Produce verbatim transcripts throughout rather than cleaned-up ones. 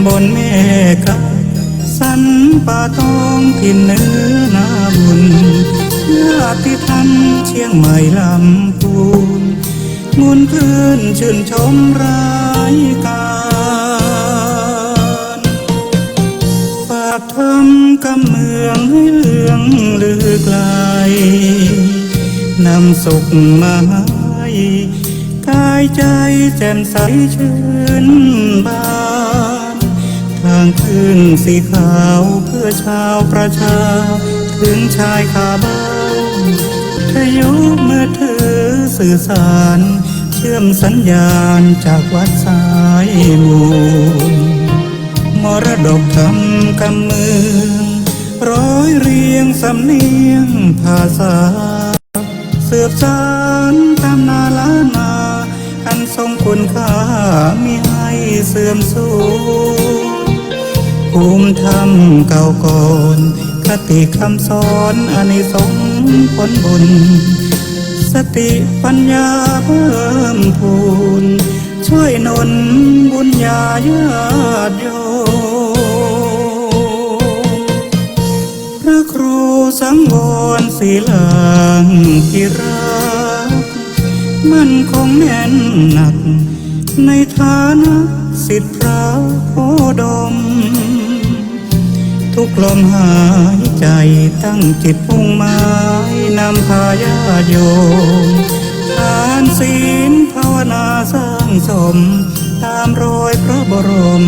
บนแม่กา สันป่าตอง ถิ่นเหนือนาบุญ ญาติธรรมเชียงใหม่ลำพูน มวลคลื่นชื่นชมรายการ ฝากธรรมกำเมืองให้เลื่องลือไกล นำสุขมาให้ กายใจแจ่มใสชื่นบาน ทางคลื่นสีขาวเพื่อชาวประชา ถึงชายคาบ้าน วิทยุมือถือสื่อสาร เชื่อมสัญญาณจากวัดสายมูล มรดกธรรมกำเมือง ร้อยเรียงสำเนียงภาษา สืบสานตำนานล้านนา อันทรงคุณค่ามิให้เสื่อมสูญ ภูมิธรรมเก่าก่อน คติคำสอนอานิสงส์ผลบุญ สติปัญญาเพิ่มพูน ช่วยหนุนบุญญาญาติโยม พระครูสังวรศิลาธิราช มั่นคงแน่นหนัก ในฐานะศิษย์พระโคดม ทุกลมหายใจตั้งจิตมุ่งหมาย นำพาญาติโยม ทานศีลภาวนาสร้างสม ตามรอยพระบรม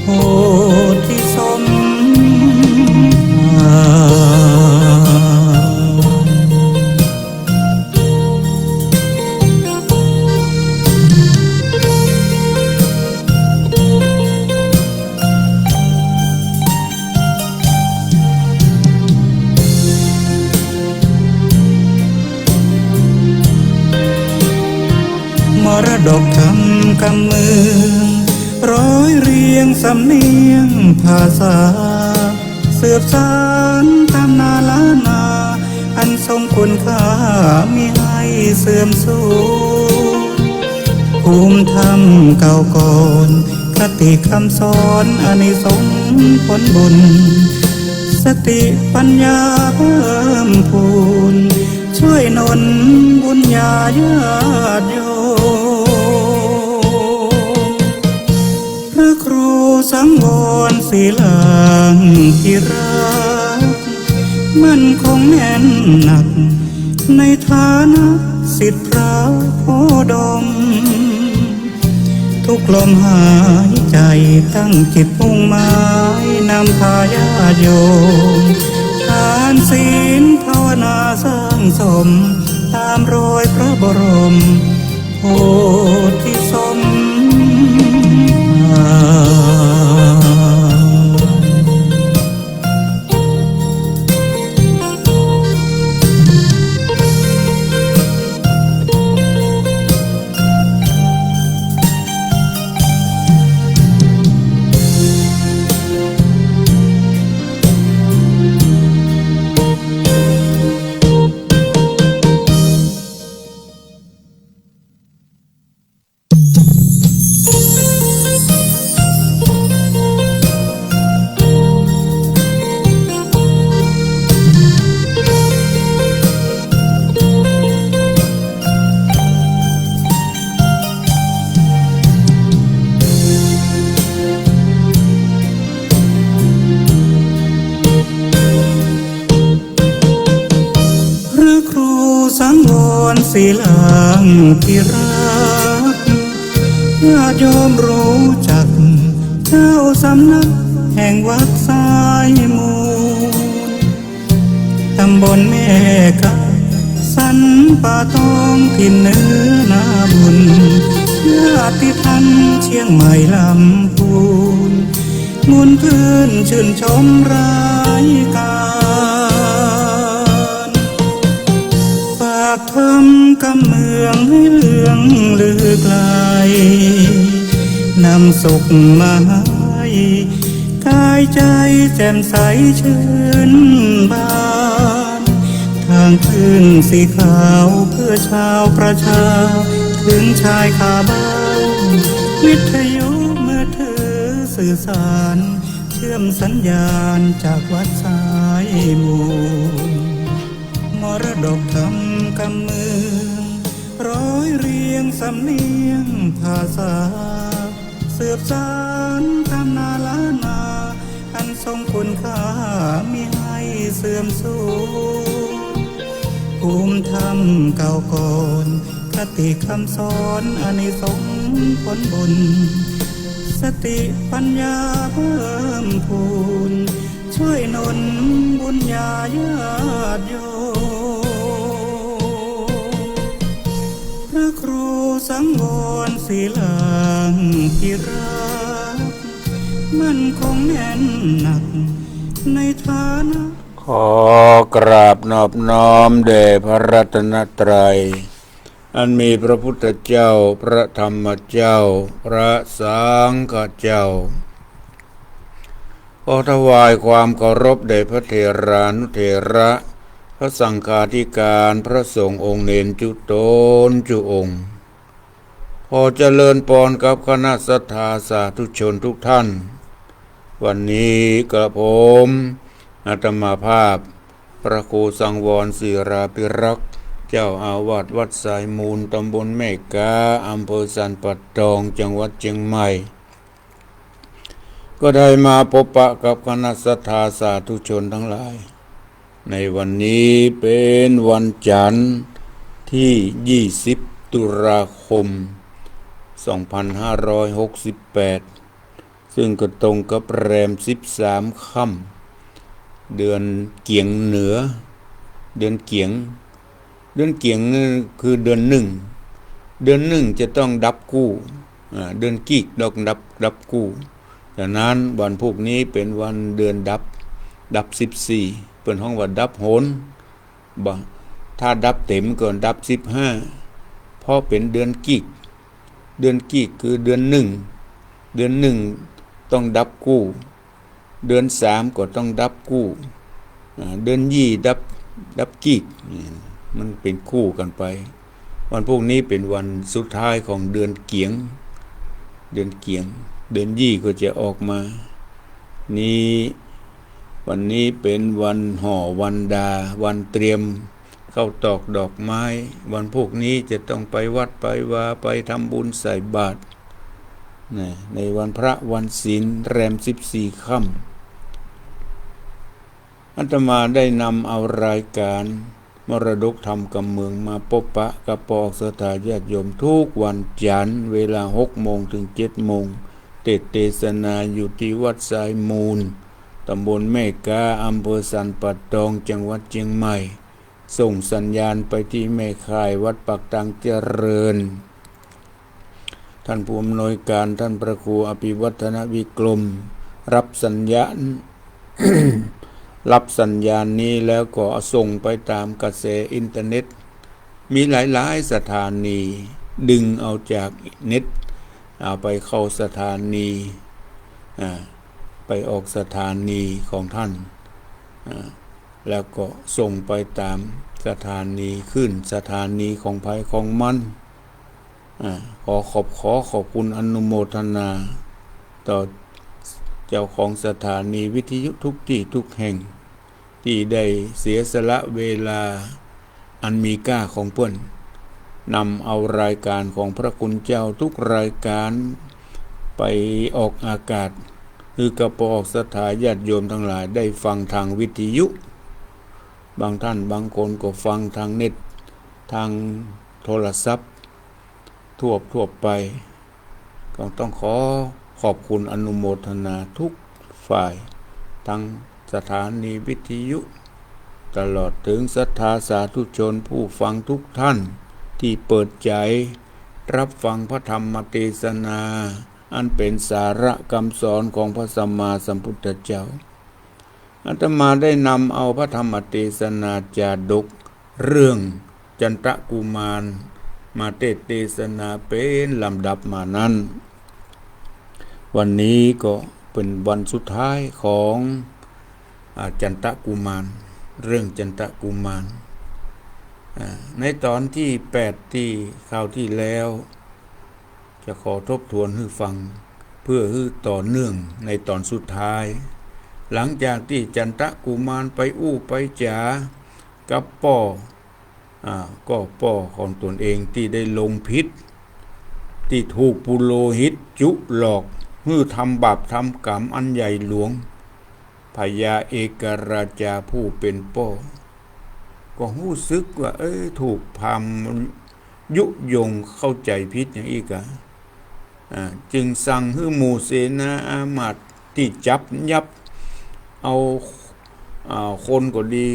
โพธิสมภาร มรดกธรรมกำเมือง ร้อยเรียงสำเนียงภาษา สืบสานตำนานล้านนา อันทรงคุณค่ามิให้เสื่อมสูญ ภูมิธรรมเก่าก่อน คติคำสอนอานิสงส์ผลบุญ สติปัญญาเพิ่มพูน ช่วยหนุนบุญญาญาติโยม พระครูสังวรศิลาธิราช มั่นคงแน่นหนัก ในฐานะศิษย์พระโคดม ทุกลมหายใจตั้งจิตมุ่งหมาย นำพาญาติโยม ทานศีลภาวนาสร้างสม ตามรอยพระบรม โพธิสมภาร พระครูสังวรศิลาธิราช ญาติโยมรู้จัก เจ้าสำนักแห่งวัดสายมูล ตำบลแม่กา สันป่าตอง ถิ่นเหนือนาบุญ ญาติธรรมเชียงใหม่ลำพูน มวลคลื่นชื่นชมรายการ ฝากธรรมกำเมืองให้เลื่องลือไกล นำสุขมาให้ กายใจแจ่มใสชื่นบาน ทางคลื่นสีขาวเพื่อชาวประชา ถึงชายคาบ้าน วิทยุมือถือ สื่อสารเชื่อมสัญญาณจากวัดสายมูล มรดกธรรมกำเมือง ร้อยเรียงสำเนียงภาษา สืบสานธรรมนาล้านนา อันทรงคุณค่ามิให้เสื่อมสูญ ภูมิธรรมเก่าก่อน คติคำสอนอานิสงส์ผลบุญ สติปัญญาเพิ่มพูน ช่วยหนุนบุญญาญาติโยม พระครูสังวรศิลาภิรักษ์ มั่นคงแน่นหนักในฐานะ ขอกราบนอบน้อมแด่พระรัตนตรัย อันมีพระพุทธเจ้า พระธรรมเจ้า พระสังฆเจ้า ขอถวายความเคารพแด่พระเถรานุเถระ พระสังฆาธิการ พระสงฆ์องค์เณรจุ๊ตนจุ๊องค์ ขอเจริญปอนกับคณะศรัทธาสาธุชนทุกท่าน วันนี้กระผมอาตมาภาพ พระครูสังวรศิลาภิรักษ์ เจ้าอาวาสวัดสายมูล ตำบลแม่ก๊า อำเภอสันป่าตอง จังหวัดเจียงใหม่ ก็ได้มาพบปะกับคณะศรัทธาสาธุชนทั้งหลาย ในวันนี้เป็นวันจันทร์ที่ยี่สิบตุลาคมสองพันห้าร้อยหกสิบแปด ซึ่งก็ตรงกับแรมสิบสามค่ำ เดือนเกี๋ยงเหนือ เดือนเกี๋ยง เดือนเกี๋ยงนี่คือเดือนนึ่ง เดือนนึ่งจะต้องดับกู้ อ่า เดือนกีกต้องดับ ดับกู้ ฉะนั้นวันพูกนี้เป๋นวันเดือนดับ ดับสิบสี่ เปิ้นฮ้องว่าดับหน บ่ ถ้าดับเต๋มก็ดับสิบห้า เพราะเป๋นเดือนกีก เดือนกีกคือเดือนนึ่ง เดือนนึ่งต้องดับกู้ เดือนสามก็ต้องดับกู้ อ่า เดือนยี่ดับ ดับกีก เนี่ย มันเป๋นคู่กั๋นไป วันพูกนี้เป๋นวันสุดท้ายของเดือนเกี๋ยง เดือนเกี๋ยง เดือนยี่ก็จะออกมา นี้ วันนี้เป๋นวันห่อ วันดา วันเตรียม ข้าวตอกดอกไม้ วันพูกนี้จะต้องไปวัดไปวา ไปทำบุญใส่บาตร นะ ในวันพระวันศีลแรมสิบสี่ค่ำ อาตมาได้นำเอารายการมรดกธรรมกำเมืองมาปบปะกับปออกศรัทธาญาติโยมทุกวันจันทร์ เวลาหกโมงถึงเจ็ดโมง เตสน์เตสนาอยู่ที่วัดสายมูล ตำบลแม่ก๊า อำเภอสันป่าตอง จังหวัดเจียงใหม่ ส่งสัญญาณไปที่แม่ข่ายวัดปากตางเจริญ ท่านผู้อำนวยการ ท่านพระครูอภิวัฒนวิกรม รับสัญญาณ รับสัญญาณนี้แล้วก็ส่งไปตามกระแสอินเทอร์เน็ต มีหลายๆ สถานี ดึงเอาจากเน็ต เอาไปเข้าสถานี อ่า ไปออกสถานีของท่าน อ่า แล้วก็ส่งไปตามสถานี ขึ้นสถานีของใผของมัน อ่า ขอขอบ ขอขอบคุณอนุโมทนา ต่อเจ้าของสถานีวิทยุทุกตี้ทุกแห่ง ตี้ได้เสียสละเวลาอันมีก้าของเปิ้น นำเอารายการของพระคุณเจ้าทุกรายการไปออกอากาศ หื้อกับปออกศรัทธาญาติโยมตังหลายได้ฟังตางวิทยุ บางต้านบางคนก็ฟังตางเน็ต ตางโทรศัพท์ ทั่ว ทั่วไป ก็ต้องขอขอบคุณอนุโมทนาทุกฝ่าย ตึงสถานีวิทยุ ตลอดเถิงศรัทธาสาธุชนผู้ฟังทุกท่าน ตี้เปิดใจ๋รับฟังพระธรรมเตสนา อันเป๋นสาระกำสอนของพระสัมมาสัมพุทธเจ้า อาตมาได้นำเอาพระธรรมเตสนาจาดก เรื่องจันตกุมาร มาเตสน์เตสนาเป๋นลำดับมานั้น วันนี้ก็เป๋นวันสุดท้ายของ อ่า จันตกุมาร เรื่องจันตกุมาร อ่า ในต๋อนตี้แปดตี้คราวตี้แล้ว จะขอทบทวนหื้อฟัง เปื้อหื้อต่อเนื่องในต๋อนสุดท้าย หลังจากตี้จันตกุมารไปอู้ไปจ๋ากับป้อ อ่า ก็ป้อของตนเองตี้ได้ลงผิด ตี้ถูกปุโรหิตจุหลอกหื้อทำบาปทำก๋รรมอันใหญ่หลวง พญาเอกราชาผู้เป๋นป้อ ก็ฮู้สึกว่า เอ้ย ถูกพราหมณ์ยุยงเข้าใจ๋ผิดอย่างอี้กา อ่า จึงสั่งหื้อหมู่เสนาอามาตย์ตี้จับยับเอา อ่า คนก็ดี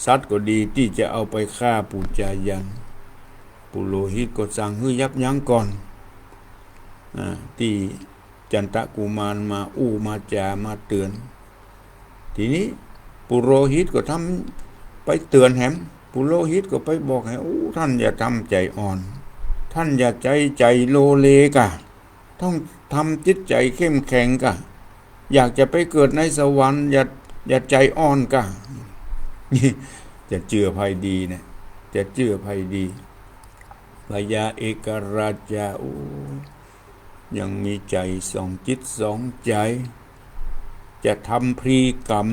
สัตว์ก็ดี ตี้จะเอาไปฆ่าปู่จายัน ปุโรหิตก็สั่งหื้อยับยั้งก่อน อ่า ตี้จันตกุมารมาอู้มาจ๋ามาเตื๋อน ทีนี้ปุโรหิตก็ทำไปเตื๋อนแหม ปุโรหิตก็ไปบอกแหม โอ้ ต้านอย่าทำใจ๋อ่อน ต้านอย่าใจ๋ ใจ๋โลเลก่า ต้องทำจิตใจ๋เข้มแข็งก่า อยากจะไปเกิดในสวรรค์ อย่า อย่าใจ๋อ่อนก่า จะเจื้อใผดีเนี่ย จะเจื้อใผดี พญาเอกราชา โอ้ ยังมีใจ๋สองจิตสองใจ๋ จะทำพลีก๋รรม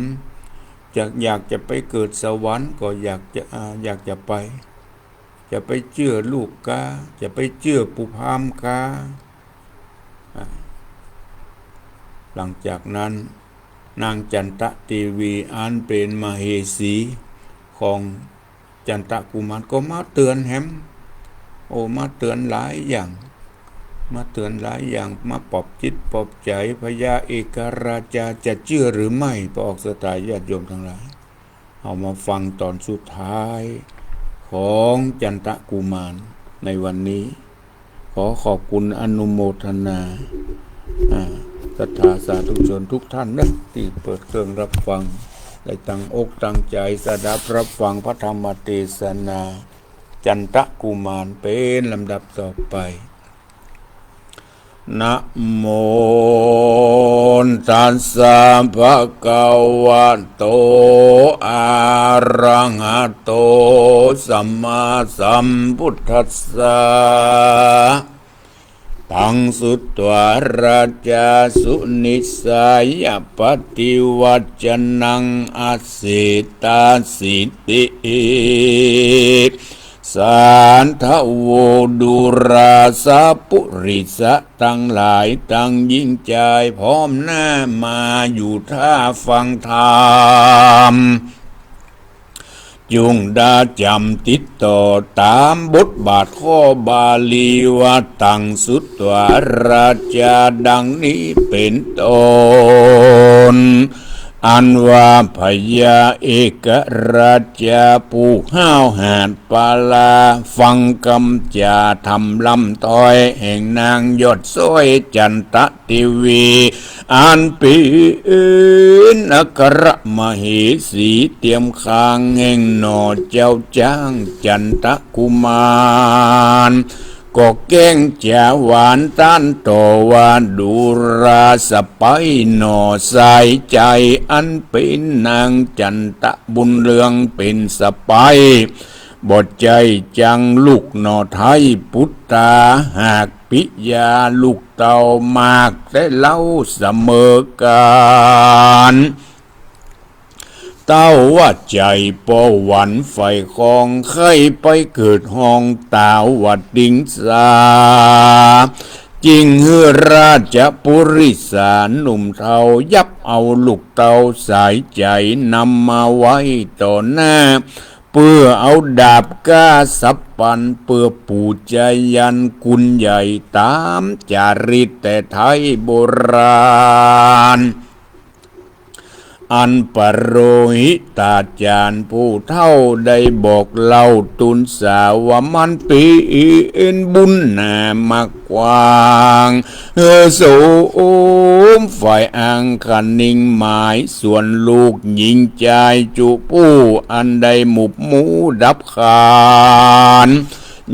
จะ อยากจะไปเกิดสวรรค์ก็อยากจะ อ่า อยากจะไป จะไปเจื้อลูกกา จะไปเจื้อปู่พราหมณ์กา อ่า หลังจากนั้น นางจันตะเตวีอันเป๋นมเหสีของจันตะกุมารก็มาเตื๋อนแหม โอ้ มาเตื๋อนหลายอย่าง มาเตื๋อนหลายอย่าง มาปลอบจิตปลอบใจ๋ พญาเอกราชาจะเจื้อหรือไม่ ปออกศรัทธาญาติโยมตังหลาย เอามาฟังต๋อนสุดท้ายของจันตะกุมารในวันนี้ ขอขอบคุณอนุโมทนา อ่า ศรัทธาสาธุชนทุกท่านนะ ตี้เปิดเครื่องรับฟัง ได้ตั้งอกตั้งใจ๋สดับรับฟังพระธรรมเตสนา จันตะกุมารเป๋นลำดับต่อไป นะโมตัสสะ ภะคะวะโต อะระหะโต สัมมาสัมพุทธัสสะ ตัง สุตวา ราชา สุ นิสสายะ ปะติวัจจะนัง อะเสตาสิติ สาธะโว ดูราสะ ปุริสะตังหลายตังญิงจาย พร้อมหน้ามาอยู่ท่าฟังธรรม จุ่งดาจ๋ำติดต่อต๋ามบทบาทข้อบาลีว่า ตัง สุตวา ราชา ดังนี้เป๋นต้น อันว่าพญาเอกราชาผู้ห้าวหาญปาลา ฟังกำจ๋าธรรมล่ำถ้อยแห่งนางยอดซ้อยจันตะ เตวี อันเป๋นอัครมเหสีเตียมคางแห่งหน่อเจ้าจ๊างจันตะกุมาร ก็แก้งจ๋าหวานต้านต่อว่า ดูราสะใป๊หน่อสายใจ๋ อันเป๋นนางจันตะบุญเรืองเป๋นสะใป๊ บ่ใจ้จังลูกหน่อไท้ปุตตา หากปิยาลูกเต้ามากแต่เล้าเสมอกั๋น เต้าว่าใจ๋ป้อหวั่นใฝ่คองใค่ไปเกิดห้องตาวติงสา จึงหื้อราชปุริสาหนุ่มเฒ่ายับเอาลูกเต้าสายใจ๋นำมาไว้ต่อหน้า เปื้อเอาดาบก้าสับปันเปื้อปู่จายันกุลใหญ่ต๋ามจารีตแต่ไท้โบราณ อันปโรหิตาจ๋ารย์ผู้เฒ่าได้บอกเล่าตู๋นสาว่ามันเป๋นบุญหนามาก กว้าง เออ สมฝ่ายอังคณิงหมายส่วนลูกญิงจายจุผู้อันได้หมุบหมู่ดับขัน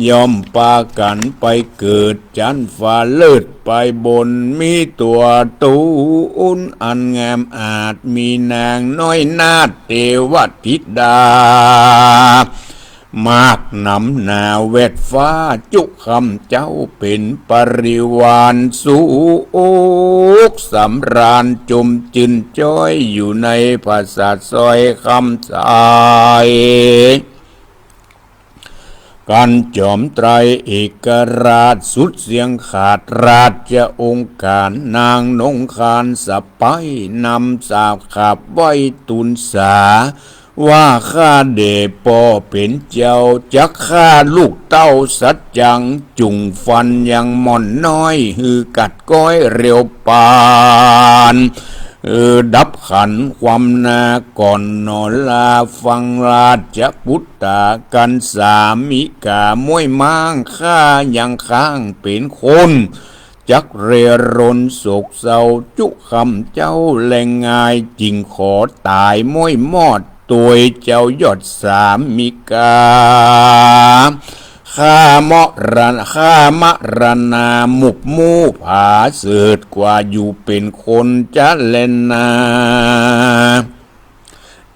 ย่อมปากั๋นไปเกิดจั๊นฟ้าเลิศไปบน มีตั๋วตู๋นอันงามอาจ มีนางน้อยนาฏเตวะธิดา มากหนำหนาแวดฟ้า จุคำเจ้าเป๋นปริวาร สุขสำราญจมจื้นจ้อย อยู่ในผาสาทซอยคำใส กันจอมไตรเอกราช สุดเสี้ยงขาดราชองค์การ นางนงคานสะใป๊นำสาบขับไหว้ตูนสา ว่าข้าเดชป้อเป๋นเจ้า จักฆ่าลูกเต้าสัตว์จัง จุ่งฟันยังหม่อนน้อย หื้อกัดก๊อยเร็วปาน เออ ดับขันความนาก่อนหนอลา ฟังราชปุตตากัณฑ์สามิกา ม้วยม้างข้ายังค้างเป๋นคน จักเร่ร่อนโศกเศร้า จุคำเจ้าแลง่าย จึงขอต๋ายม้วยมอด ตวยเจ้ายอดสามิกา ข้ามรณ ข้ามรณามุบมู่ผา เสิดกว่าอยู่เป๋นคนจะแลนา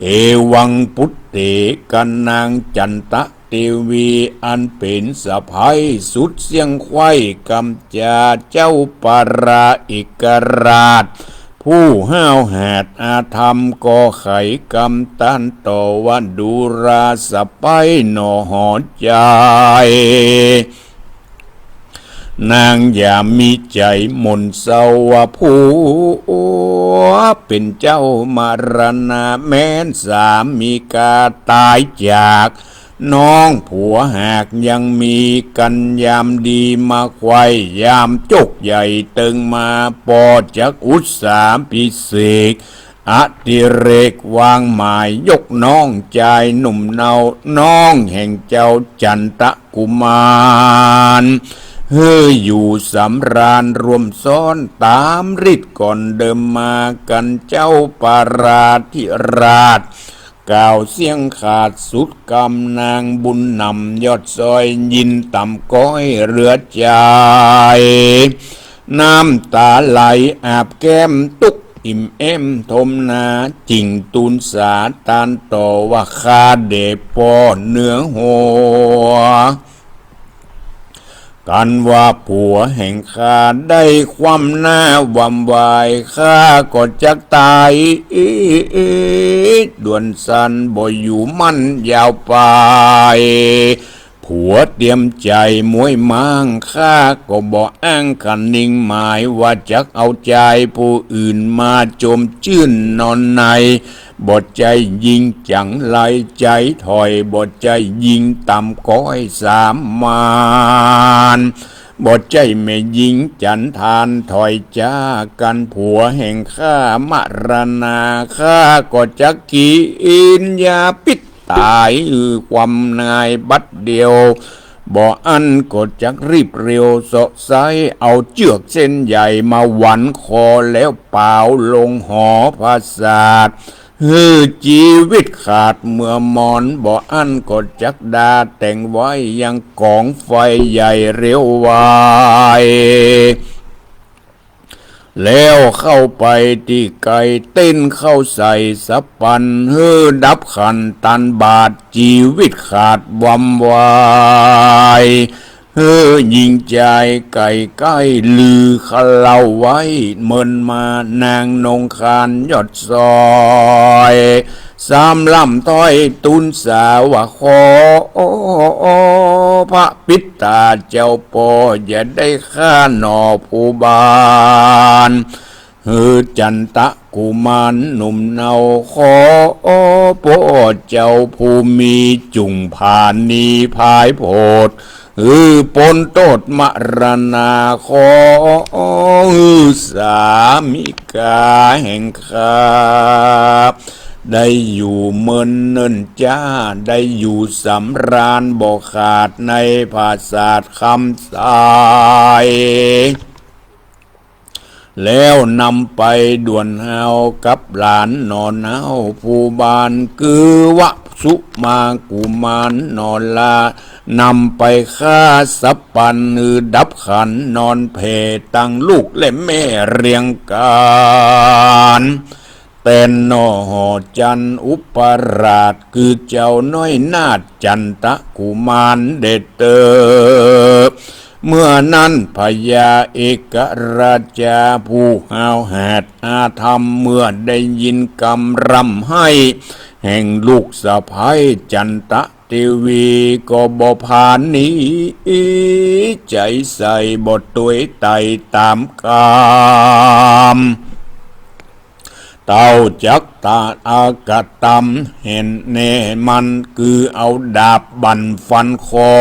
เอวังปุตเต กัณฑ์นางจันตะเตวี อันเป๋นสะใป๊สุดเสี้ยงใคว่ กำจาเจ้าปาราเอกราช ผู้ห้าวหาญอาธรรม ก็ใค่กำต้านต่อว่า ดูราสะใป๊หนอหอใจ๋ นางอย่ามีใจ๋หม่นเศร้า ว่าผัวเป๋นเจ้ามรณา แม้นสามิกาต๋ายจาก น้องผัวหากยังมี กัณฑ์ยามดีมาใคว่ ยามจกใหญ่เติงมา ป้อจักอุตสาพิเศษ อดิเรกวางหมาย ยกน้องจายหนุ่มเนา น้องแห่งเจ้าจันตะกุมาร หื้ออยู่สำราญร่วมซ้อน ต๋ามฤทธิ์ก่อนเดิมมา กัณฑ์เจ้าปาราธิราช กล่าวเสี้ยงขาดสุดกำ นางบุญนำยอดซอย ยินต่ำก๊อยเหลือใจ๋ น้ำต๋าไหลอาบแก้ม ตุ๊กอิ่มเอ็มทมนา จึ่งตูนสาต้านต่อว่า ข้าเดชป้อเนื้อหัว กัณฑ์ว่าผัวแห่งข้าได้คว่ำหน้าหว่ำวาย ข้าก็จักต๋ายด่วนสัน บ่อยู่มั่นยาวไป ผัวเตียมใจ๋ม้วยม้าง ข้าก็บ่อ้างคะนิงหมาย ว่าจักเอาจายผู้อื่นมาจมจื้นนอนใน บ่ใจ้ยิงจั๋งไรใจ๋ถอย บ่ใจ้ยิงต่ำก๊อยสามัญ บ่ใจ้แม่ญิงจันทานถอยจ้า กัณฑ์ผัวแห่งข้ามรณา ข้าก็จักกิ๋นยาพิษต๋าย ความนายบัดเดียว บ่อั้นก็จักรีบเร็วเซาะไซ้ เอาเจื้อกเส้นใหญ่มาหวันคอ แล้วป๋าวลงหอผาสาท หื้อจีวิตขาดเมื่อมอน บ่อั้นก็จักดาแต่งไว้ยังก๋องไฟใหญ่เร็วไว แล้วเข้าไปตี้ใก้เต็นท์เข้าใส่สะปัน หื้อดับขันตันบาด จีวิตขาดหว่ำวาย หื้อญิงจายใก้ใก้ลือคะเลาไว้ เมินมานางนงคานยอดซอย สามล่ำถ้อยตูนสาว่า ขอพระปิดตาเจ้าป้ออย่าได้ฆ่าหน่อผู้บาน หื้อจันตะกุมารหนุ่มเนา ขอป้อเจ้าผู้มีจุ่งผานีพายโผด หื้อป๊นโต้ษมรณา ขอหื้อสามิกาแห่งข้า ได้อยู่เมินเนิ่นจ้า ได้อยู่สำราญบ่ขาดในผาสาทคำใส แล้วนำไปด่วนเฮากับหลานหนอเนาผู้บาน คือวสุมากุมารหนอลา นำไปฆ่าสะปัน หื้อดับขันนอนแผ่ ตังลูกและแม่เรียงก๋าน แต่นหน่อหอจันทร์อุปราช คือเจ้าน้อยนาถจันตกุมารแด่เต๊อะ เมื่อนั้นพญาเอกราชาผู้ห้าวหาญอาธรรม เมื่อได้ยินกำร่ำไห้แห่งลูกสะใภ้จันตะเตวี ก็บ่ผานีใจ๋ใส่ บ่ตวยไต่ต๋ามกำ เต้าจักตะอากะตำแห่นแน่มั่น คือเอาดาบบั่นฟันคอ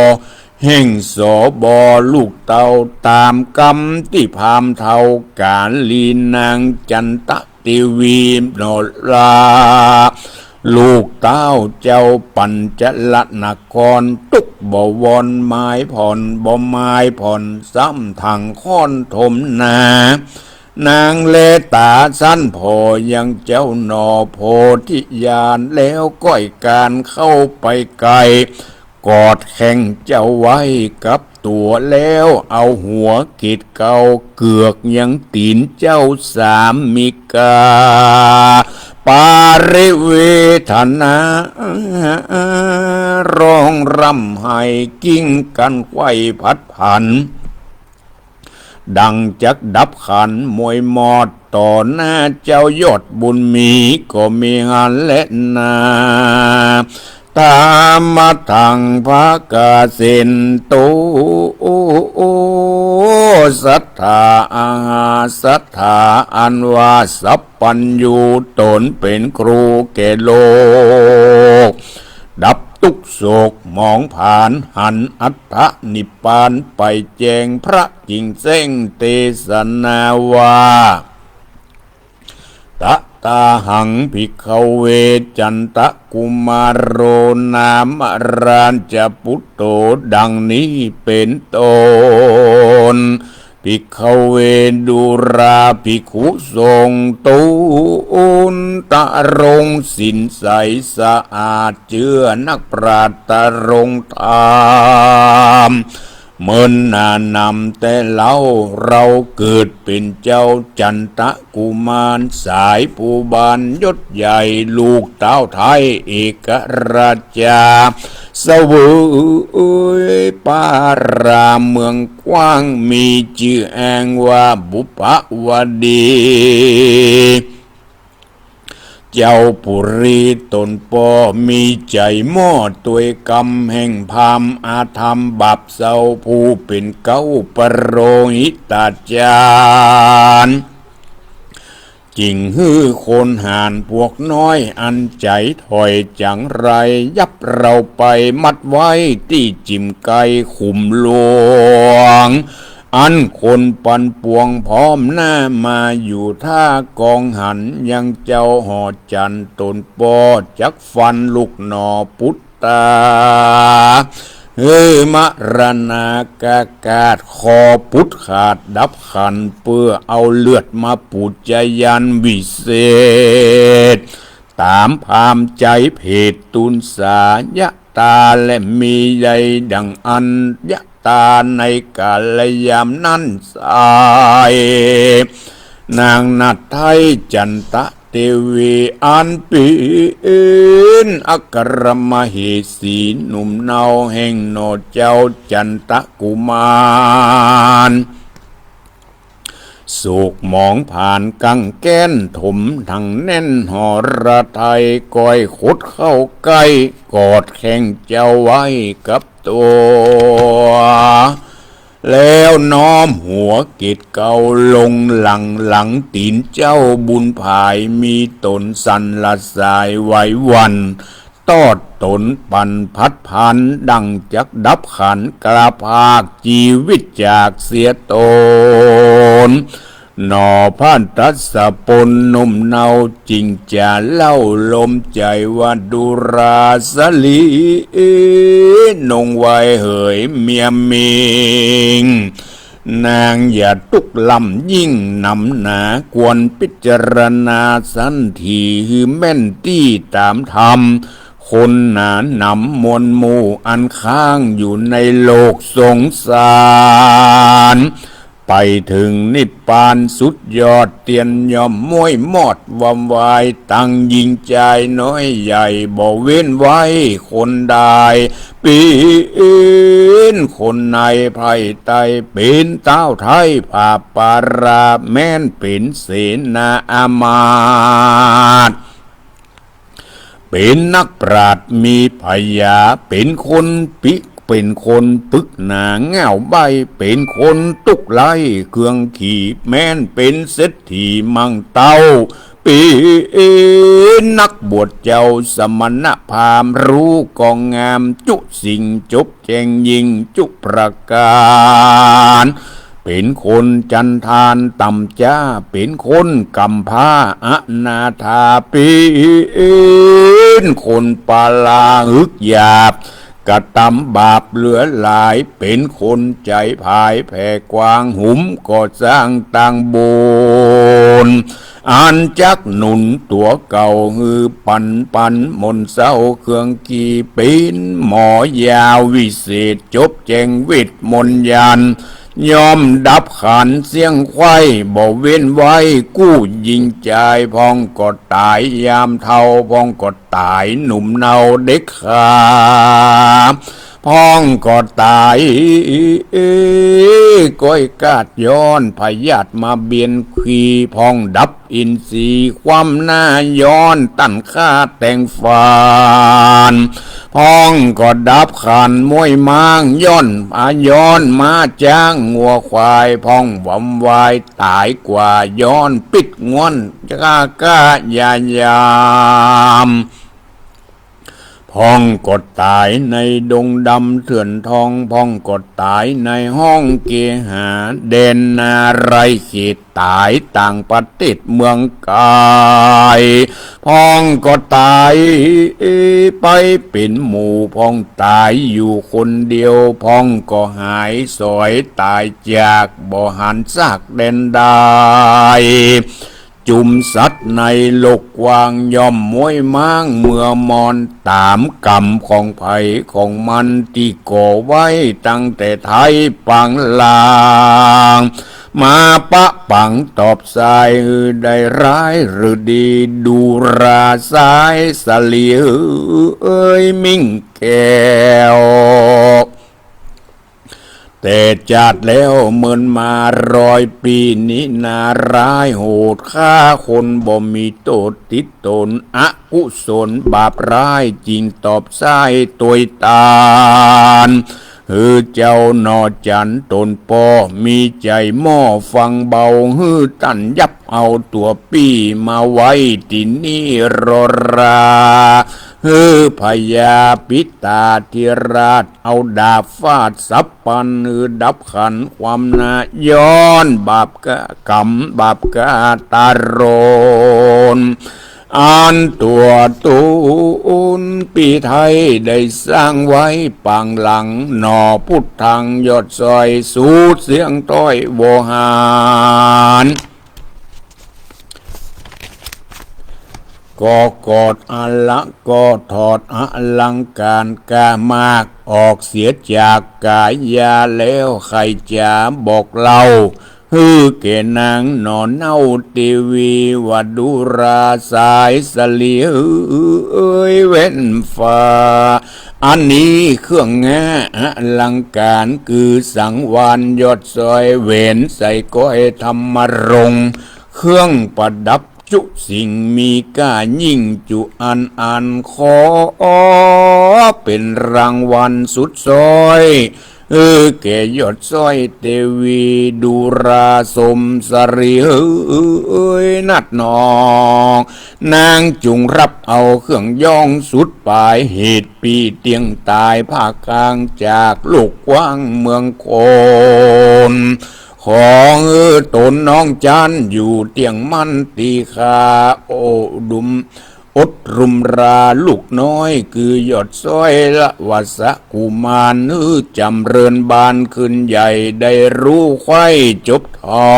แห่งสบลูกเต้า ต๋ามกำตี้พราหมณ์เฒ่ากาลีนางจันตะเตวีหน่อลา ลูกเต้าเจ้าปัญจลนคร ตุ๊กข์บ่วอนหมายผ่อน บ่หมายผ่อนซ้ำ ทั้งค่อนถมนา นางแลต๋าสั้นผ่อยังเจ้าหน่อโพธิญาณ แล้วก้อยก๋านเข้าไปใก้ กอดแข้งเจ้าไว้กับตั๋ว แล้วเอาหัวเกศเกลาเกือกยังตี๋นเจ้าสามิกา ปริเวทนาร้องร่ำไห้ กิ้งกั๋นไขว่พัดผัน ดังจักดับขัน มวยมอดต่อหน้าเจ้ายอดบุญมี ก็มีหั้นแลนา ธรรมทังภคเสนตุ สัตถาอาหา สัตถาอันว่าสัพพัญญู ต๋นเป๋นครูแก่โลก ดับตุ๊กข์โศกหมองผลาญ หันอัตถนิพพานไปแจ้ง พระจิ่งแจ้งเตสนาว่า ตถาหัง ภิกขเว จันตกุมารโร นามราชปุตโต ดังนี้เป๋นต้น ภิกขเว ดูราภิกขุสงฆ์ ตูนตรงศีลใสสะอาด เจื้อนักปราชญ์ตรงธรรม เมินหน้านำแต่เล่า เฮาเกิดเป๋นเจ้าจันตกุมาร สายภูบาลยศใหญ่ ลูกเต้าไท้เอกราชา เสวยปราเมืองกว้าง มีจื้อแอ่งว่าบุพวดี เจ้าปุรีต๋นป้อ มีใจ๋หม้อตวยกำแห่งพราหมณ์อาธรรมบาปเศร้า ผู้เป๋นเก๊าปโรหิตาจารย์ จิ่งหื้อคนหาญพวกน้อยอันใจ๋ถ่อยจั๋งไร ยับเฮาไปมัดไว้ตี้จิ่มไกลขุมหลวง อันคนปันปวงพร้อมหน้ามาอยู่ท่ากองหัน ยังเจ้าหอจันต๋นป้อ จักฟันลูกหน่อปุตตา หื้อมรณาคาต คอปุตตาขาดดับขัน เปื้อเอาเลือดมาปูจายันวิเศษ ต๋ามพราหมณ์ใจ๋เพศตุนสายะตา และมีใยดั่งอัญญะตา ในก๋าลยามนั้นไส้ นางนาถไท้จันตะเตวี อันเป๋นอัครมเหสี หนุ่มเนาแห่งหน่อเจ้าจันตกุมาร โศกหมองผลาญกังแก้น ถมถังแน่นหฤทัย ก้อยขดเข้าใก้ กอดแข้งเจ้าไว้กับตั๋ว แล้วน้อมหัวเกศเกลาลงหลังหลังตี๋นเจ้าบุญผาย มีต๋นสั่นละสายไหวหวั่น ตอดต๋นปันพัดผัน ดั่งจักดับขัน กล้าพรากจีวิตจากเสียต๋น หน่อพระทัสสะปนหนุ่มเนา จิ่งจะเล่าลมใจ๋ว่า ดูราสะหลี นงไหว้เหยเมียมิง นางอย่าตุ๊กข์ลำยิ่งหนำหนา ควรพิจารณาสันถี หื้อแม่นตี้ต๋ามธรรม คนหนาหนำมวลหมู่ อันค้างอยู่ในโลกสงสาร ไปเถิงนิพพานสุดยอด เตียรย่อมม้วยมอดวำวาย ตังยิ่งจายน้อยใหญ่ บ่เว้นไว้คนใด เป๋นคนในไพร่ใต้ เป๋นต๊าวไท้ผาปารา แม้นเป๋นเสนาอามาตย์ เป๋นนักปราชญ์มีปั๋ญญา เป๋นคนปิ๊ก เป๋นคนปึกหนาง่าวใบ้ เป๋นคนตุ๊กข์ไร้เครื่องขี แม้นเป๋นเศรษฐีมั่งเต้า เป๋นนักบวชเจ้าสมณพราหมณ์ ฮู้กองงามจุสิ่ง จบแจ้งยิ่งจุประก๋าน เป๋นคนจันทานต่ำจ๊า เป๋นคนก๋ำพร้าอนาถา เป๋นคนปาลาหึกหยาบ กระตำบาปเหลือหลาย เป๋นคนใจ๋ผายแผ่กว้าง หุมก่อสร้างตางบุญ อันจักหนุนตั๋วเก่า หื้อปันปันหม่นเศร้าเครื่องขี เป๋นหมอยาวิเศษ จบแจ้งเวทมนต์ยันต์ ย่อมดับขันเสี้ยงไขว้ บ่เว้นไว้กู้ยิ่งจาย พ่องก็ต๋ายยามเฒ่า พ่องก็ต๋ายหนุ่มเนาเด็กขา พ่องก็ต๋ายก้อยกาดย้อนพยาธิมาเบียนขี พ่องดับอินทรีย์ความหน้าย้อนต้านข้าแตงฝาน พ่องก็ดับขันม้วยม้างย้อน อาย้อนม้าจ๊างงัวควาย พ่องวำวายต๋ายกว่าย้อนปิ๊กง้วน ก้าก้ายายาม พ่องก็ต๋ายในดงดำเถื่อนทอง พ่องก็ต๋ายในห้องเกหา แดนนาไรเขต ต๋ายต่างประเทศเมืองไก๋ พ่องก็ต๋ายไปเป๋นหมู่ พ่องต๋ายอยู่คนเดียว พ่องก็หายสอยต๋ายจาก บ่หันซากแดนใด จุมสัตว์ในโลกกว้าง ย่อมม้วยม้างเมื่อมอน ต๋ามกรรมของใผของมัน ตี้ก่อไว้ตั้งแต่ไท้ปางลาง มาปะปังตอบสาย หื้อได้ร้ายหรือดี ดูราสายสะหลีเอ๋ยมิ่งแก้ว แต่จาติแล้วเมินมาร้อยปี๋นี้ นาร้ายโหดฆ่าคน บ่มีโต้ษติดต๋น อกุศลบาปร้าย จึงตอบสายตวยตาน หื้อเจ้าหน่อจันต๋นป้อ มีใจ๋หม้อฟังเบา หื้อต้านยับเอาตั๋วปี้มาไว้ตี้นี่รอรา หื้อพญาปิตาธิราช เอาดาบฟาดสับปัน หื้อดับขันความหน้าย้อน บาปกะกรรมบาปกะตาโรน อันตั๋วตูนปี้ไท้ได้สร้างไว้ปางหลัง หน่อพุทธังยอดซอย สูดเสียงต้อยโวหาร ก็กอดอละ ก็ถอดอลังก๋านก้ามาก ออกเสียจากก๋ายาแล้ว ใค่จ๋าบอกเล่า หื้อแก่นางหน่อเน่าเตวี ว่าดูราสายสะหลีเอ๋ยแว่นฟ้า อันนี้เครื่องแง้อลังก๋าน คือสังวาลยอดซอย แหวนใส่ก้อยธรรมรงค์ เครื่องประดับจุสิ่งมีก้ายิ่งจุอันอัน ขอเป๋นรางวัลสุดซอย หื้อแก่ยอดซอยเตวี ดูราสมสะหลีเอ๋ยนัดน้อง นางจุ่งฮับเอาเครื่องย้องสุดป๋าย เหตุปี้เตียงต๋ายภาคกลาง จากโลกกว้างเมืองคน ขอหื้อต๋นน้องจันอยู่เตี้ยงมั่นตี้ข้า โอดุม อดรุมราลูกน้อย คือยอดซอยละวัสกุมาร หื้อจ๋ำเริญบานขึ้นใหญ่ ได้ฮู้ใค่จบทอ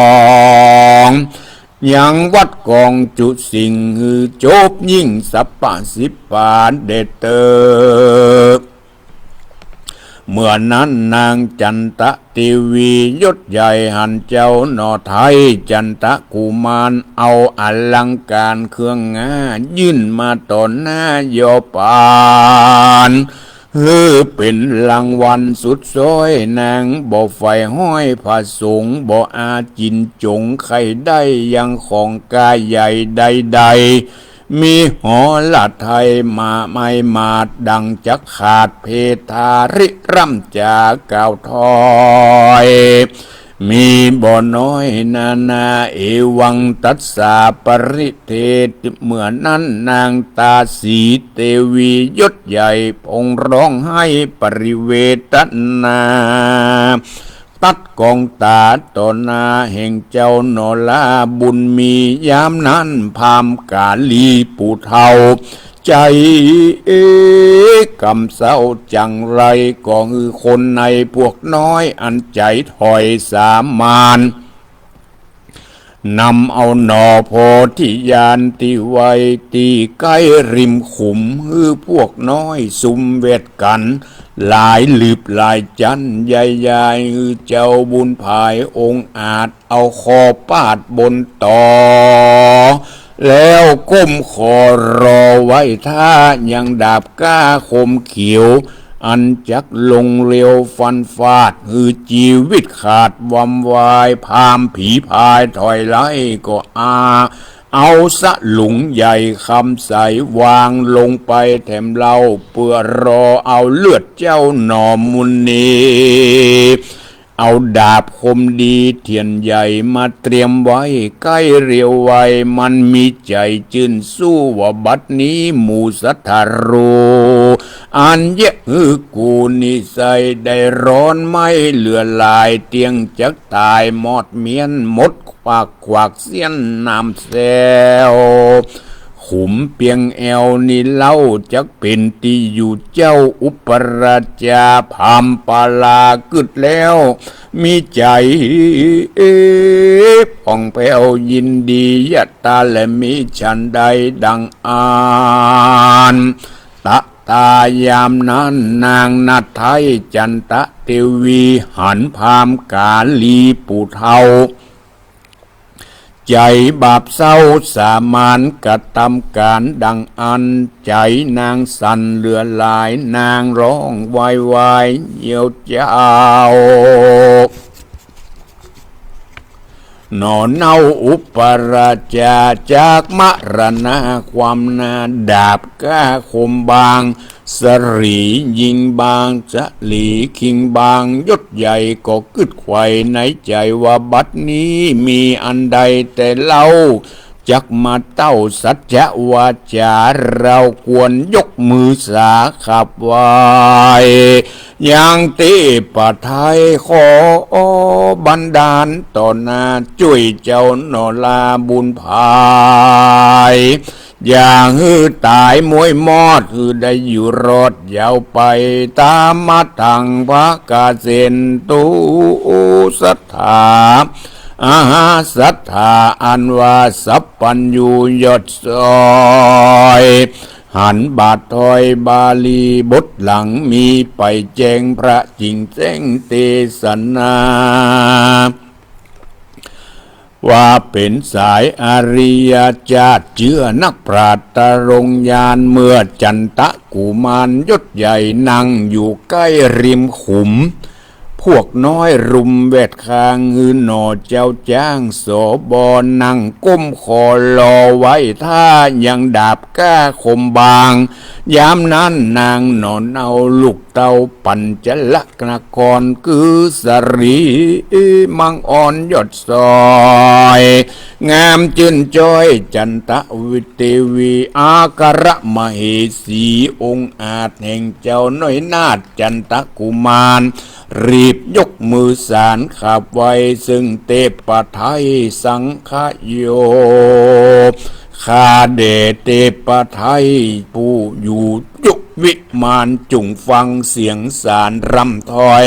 ง ยังวัดกองจุสิ่ง หื้อจบยิ่งสัพพะสิบปาเดชเตอ เมื่อนั้นนางจันตะเตวียศใหญ่หันเจ้าหน่อไท้จันตะกุมารเอาอลังก๋านเครื่องงายื่นมาต่อหน้ายอปาน หื้อเป๋นรางวัลสุดซ้อย นางบ่ใฝ่ฮ้อยพระสงฆ์ บ่อาจิ๋นจ๋งใค่ได้ยังของกาใหญ่ใดๆ มีหอละไทยมาไม้หมาดดังจักขาดเพทาริร่ำจ๋ากล่าวถ้อย มีบ่น้อยนานา เอวังตัสสาปริเทศ เมื่อนั้นนางตาสีเตวียศใหญ่พงร้องไห้ปริเวทนา ตัดกองตาต่อหน้าแห่งเจ้าหน่อลาบุญมี ยามนั้นพราหมณ์กาลีปู่เฒ่า ใจ๋กำเศร้าจังไร ก็หื้อคนในพวกน้อยอันใจ๋ถอยสามาน นำเอาหน่อโพธิญาณตี้ไว้ตี้ใก้ริมขุม หื้อพวกน้อยสุมเวทกั๋น หลายหลืบหลายจั๊น ใหญ่ๆ หื้อเจ้าบุญผายองอาจ เอาคอปาดบนตอ แล้วก้มขอรอไหว้ถ้ายังดาบกล้าคมเขียว อันจักลงเร็วฟันฟาด หื้อจีวิตขาดวำวาย พราหมณ์ผีพายถอยไล่ก็อา เอาสลุงใหญ่คำใสวางลงไปแถมเล่า เปื้อรอเอาเลือดเจ้าหน่อมุนี เอาดาบคมดีเทียนใหญ่มาเตรียมไว้ใก้เร็วไว มันมีใจ๋จื้นสู้ว่าบัดนี้หมู่สัตว์ทารู อันเยียะหื้อกูนิสัยได้ร้อนไหม้เหลือหลาย เตี้ยงจักต๋ายมอดเมี้ยนหมด ปากขวากเสี้ยนน้ำแซว ขุมเปียงแอวนี้เล่าจักเป๋นตี้อยู่เจ้า อุปราชาพราหมณ์ปารากึตแล้ว มีใจ๋ผ่องแผ้วยินดียะตาและมีฉันใดดังอั้น ตะตายามนั้นนางนาไทยจันตะเตวีหันพราหมณ์กาลีปู่เฒ่า ใจ๋บาปเศร้าสามานกระตำก๋านดังอั้น ใจ๋นางสั่นเหลือหลาย นางฮ้องวายวายเยียวเจ้า หน่อเน่าอุปราชาจากมรณาความนา ดาบกล้าคมบาง สะหลียิงบาง สะหลีคิงบาง ยศใหญ่ก็กึ๊ดไขว่ในใจ๋ว่าบัดนี้มีอันใดแต่เล่า จักมาเต้าสัจจะวาจา เฮาควรยกมือสาขับไหว้ ยังเตปะไทยขอบันดาลต่อหน้า จ้วยเจ้าหน่อลาบุญผาย อย่าหื้อต๋ายม้วยมอด หื้อได้อยู่รอดยาวไป ตามมาทังพระกาเสนตุสัตถา อาหาสัตถาอันว่าสัพพัญญูยอดซอย หันบาทถอยบาลีบทหลังมีไปแจ้งพระจิ๋งแจ้งเตสนา ว่าเป๋นสายอริยจาติเจื้อนักปราชญ์ตรงญาณ เมื่อจันตะกุมารยศใหญ่นั่งอยู่ใก้ริมขุม พวกน้อยรุมแวดข้าง หื้อหน่อเจ้าจ๊าง สบ นั่งก้มขอรอไหว้ถ้ายังดาบกล้าคมบาง ยามนั้นนางหน่อเน่าลูกเต้าปัญจละนคร คือสะหลีมังอ่อนยอดซอย งามจื้นจ้อยจันตะเตวี อัครมเหสีองอาจแห่งเจ้าน้อยนาถจันตะกุมาร รีบยกมือสานขับไหว้ ซึ่งเตปะไทยสังขโย ข้าแด่เตปะไทยผู้อยู่จุวิมาน จุ่งฟังเสียงสานร่ำถ้อย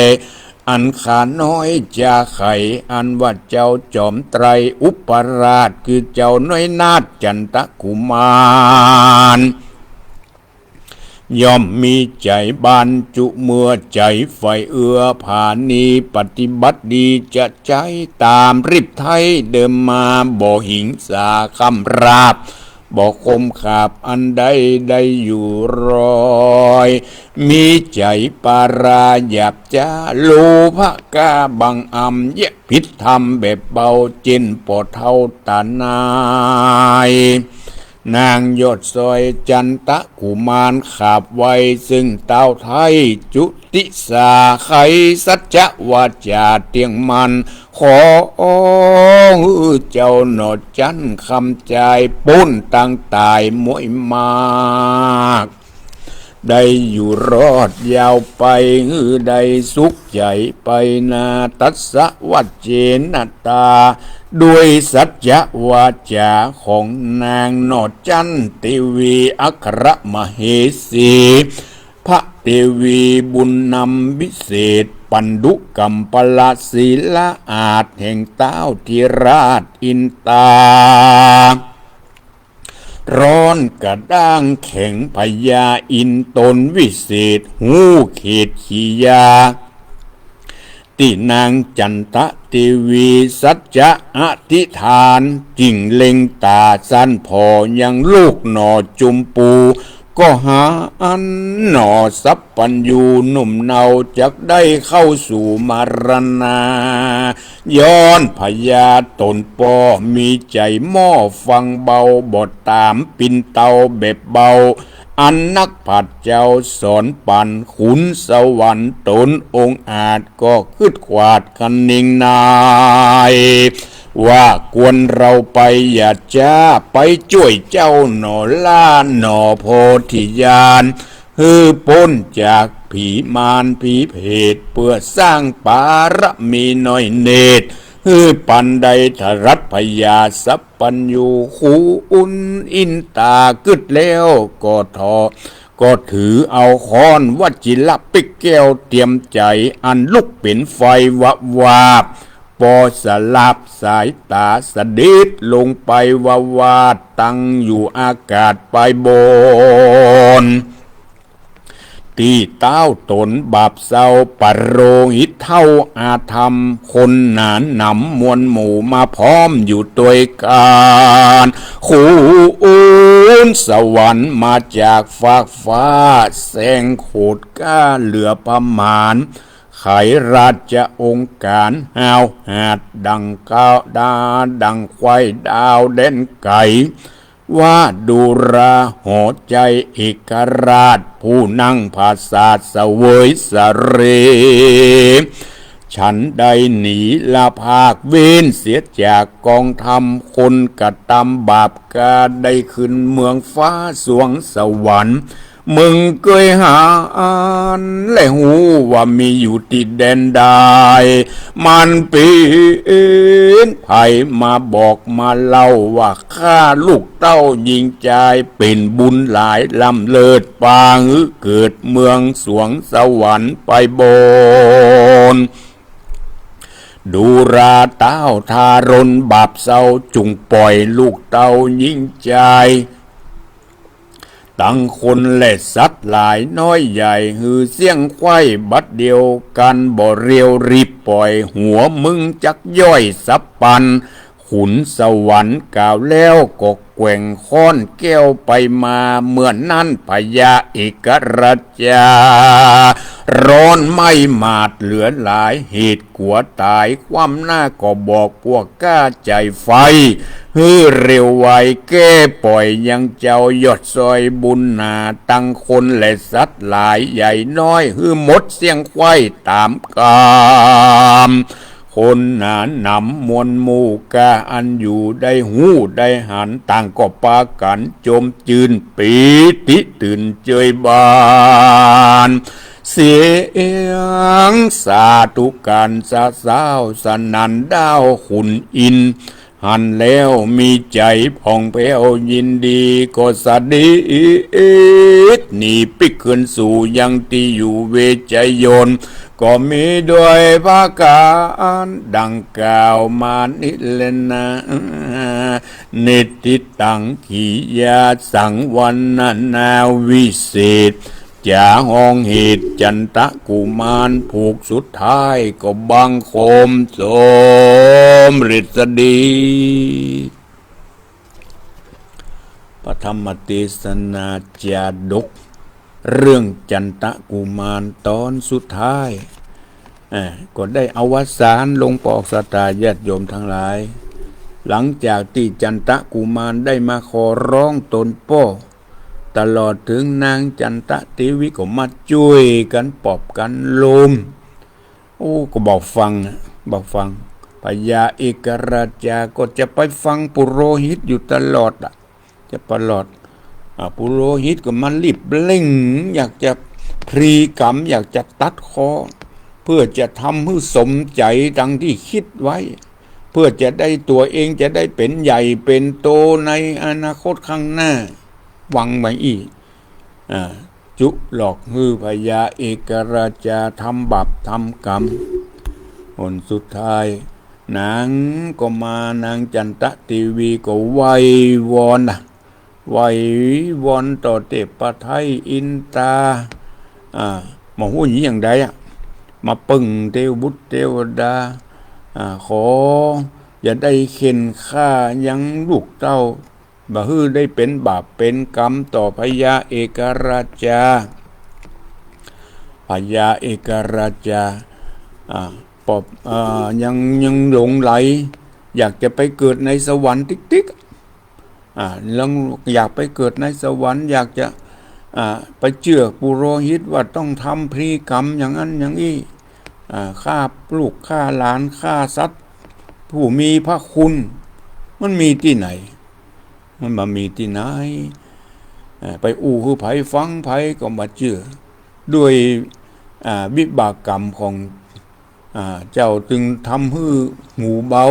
อันข้าน้อยจะไข อันว่าเจ้าจอมไตรอุปราช คือเจ้าน้อยนาถจันตะกุมาร ย่อมมีใจ๋บรรจุเมื่อ ใจ๋ใฝ่เอื้อผาณี ปฏิบัติดีจะใจ๊ต๋ามริบไท้เดิมมา บ่หิงสาคำราบ บ่คมขาบอันใดได้อยู่รอย มีใจ๋ปาราหยาบจ๊า โลภะกล้าบังอำ เยียะผิดธรรมแบบเบา เจ้นป้อเฒ่าต๋านาย นางยอดซอยจันตะกุมาร ขาบไหว้ซึ่งต้าวไท้จุติสา ไขสัจจะวาจ๋าเตี้ยงมั่น ขอหื้อเจ้าหน่อจั้นคำจาย ป๊นตางต๋ายม้วยมาก ได้อยู่รอดยาวไป หื้อได้สุขใจ๋ไปนา ตัสสะวัจเจนะตา ด้วยสัจจะวาจ๋าของนางหน่อจั้นเตวี อัครมเหสี พระเตวีบุญนำวิเศษ ปันดุกัมปละศิลาอาสน์แห่งต้าวธิราชอินตา ร้อนกระด้างแข็งพญาอินตนวิเศษ ฮู้เขตขียา ตี้นางจันตะเตวีสัจจะอธิษฐาน จึ่งเล็งต๋าสั้นผ่อยังลูกหน่อจุมปู ก็หาอั้นหน่อสัพพัญญูหนุ่มเนา จักได้เข้าสู่มรณา ย้อนพญาต๋นป้อมีใจ๋หม้อฟังเบา บ่ต๋ามปิ่นเตาแบบเบา อันนักปราชญ์เจ้าสอนปั๋น ขุนสวรรค์ต๋นองอาจ ก็คึดขวาดคะนิงนาย ว่าควรเฮาไป อย่าจ๊าไปจ้วยเจ้าหน่อ ล้าหน่อโพธิญาณ หื้อป๊นจากผีมารผีเปรต เปื้อสร้างปารมีน้อยเนตร หื้อปันได้ทรัสพญาสัพพัญญู ขุนอินตากึ๊ดแล้วก็ถอ ก็ถือเอาค้อนวจิรปิกแก้วเตรียมใจ๋ อันลุกเป๋นไฟวาบวาบ ปอสลับสายต๋าเสด็จลงไปวาวาด ตั้งอยู่อากาศปายบน ตี้ต้าวต๋นบาปเศร้า ปโรหิตเฒ่าอาธรรม คนหนาหนำมวลหมู่มาพร้อมอยู่ตวยก๋าน ขุนสวรรค์มาจากฟากฟ้า แสงโขดกล้าเหลือประมาณ ไขราชองค์การห้าวหาดดังก้าวดา ดังควายดาวแดนไก๋ ว่าดูราหัวใจ๋เอกราช ผู้นั่งผาสาทเสวยสะเร ฉันใดหนีละภาคเว้นเสียจากกองธรรม คนกระตำบาปกล้าได้ขึ้นเมืองฟ้าสวงสวรรค์ มึงเกยหาอันและฮู้ว่ามีอยู่ตี้แดนใด มันเป๋นใผมาบอกมาเล่าว่า ข้าลูกเต้าญิงจาย เป๋นบุญหลายล้ำเลิศ ปาหื้อเกิดเมืองสวงสวรรค์ปายบน ดูราต้าวทารนบาปเศร้า จุ่งป่อยลูกเต้าญิงจาย ตังคนและสัตว์หลายน้อยใหญ่ หื้อเสี้ยงไขว้บัดเดียวกั๋น บ่เรียวรีบป่อย หัวมึงจักย่อยสับปัน ขุนสวรรค์กล่าวแล้วก็แกว่งค้อนแก้วไปมา เมื่อนั้นพญาเอกราชจา ร้อนไหม้หมาดเหลือหลาย เหตุกั๋วต๋าย ความหน้าก็บอกพวกกล้าใจ๋ไฟ หื้อเร็วไวแก้ป่อยยังเจ้ายอดซอยบุญหนา ตังคนและสัตว์หลายใหญ่น้อย หื้อหมดเสี้ยงไขว้ต๋ามกำ คนหนาหนำมวลหมู่กล้าอันอยู่ได้ฮู้ได้หัน ต่างก็ปากั๋นจมจื้นปีติตื่นเจยบาน เสียงสาธุก๋านสะซ้าวสนั่นด้าวขุนอินทร์ หันแล้วมีใจ๋ผ่องแผ้วยินดี ก็เสด็จหนีปิ๊กคืนสู่ยังตี้อยู่เวชยนต์ ก็มีด้วยผะก๋านดังกล่าวมานี้แลนา นิทธิตัง ขียาสัง วรรณนาวิเศษ จ๋าฮ้องเหตุจันตะกุมาร ผูกสุดท้ายก็บังคมสมฤทธิ์ดี พระธรรมเตสนาจาดก เรื่องจันตะกุมารตอนสุดท้าย อ่า ก็ได้อวสานลงปอกศรัทธาญาติโยมตังหลาย หลังจากตี้จันตะกุมารได้มาขอร้องตนป้อ ตลอดเถิงนางจันตะเตวีก็มาจ้วยกั๋นปลอบกั๋นโลม โอ้ ก็บ่ฟังอะ บ่ฟัง พญาเอกราชาก็จะไปฟังปุโรหิตอยู่ตลอดอะ จะตลอด อ่า ปุโรหิตก็มารีบเร่ง อยากจะพลีกรรม อยากจะตัดคอ เพื่อจะทำหื้อสมใจ๋ดังตี้กึ๊ดไว้ เพื่อจะได้ ตั๋วเองจะได้เป๋นใหญ่เป๋นโตในอนาคตข้างหน้า หวังไว้อี้ อ่า จุหลอกหื้อพญาเอกราชาทำบาปทำกรรม ผลสุดท้าย นางก็มา นางจันตะเตวีก็ไหว้วอนนะ ไหว้วอนต่อเทพไตรอินตา อ่า บ่ฮู้หยังใดอะ มาปึ้งเตวบุตรเตวดา อ่า ขออย่าได้เข่นฆ่ายังลูกเต้า บ่หื้อได้เป๋นบาปเป๋นกรรมต่อพญาเอกราชา พญาเอกราชา อ่า ปอบ อ่า ยัง ยังหลงใหล อยากจะไปเกิดในสวรรค์ติ๊กๆ อ่า เรื่องอยากไปเกิดในสวรรค์ อยากจะ อ่า ไปเจื้อปุโรหิตว่าต้องทำพลีกรรมอย่างนั้นอย่างอี้ อ่า ฆ่าลูกฆ่าหลาน ฆ่าสัตว์ผู้มีพระคุณ มันมีตี้ไหน มันบ่มีตี้ไหน อ่า ไปอู้หื้อใผฟัง ใผก็บ่เจื้อ ด้วย อ่า วิบากกรรมของ อ่า เจ้าจึงทำหื้อหูเบา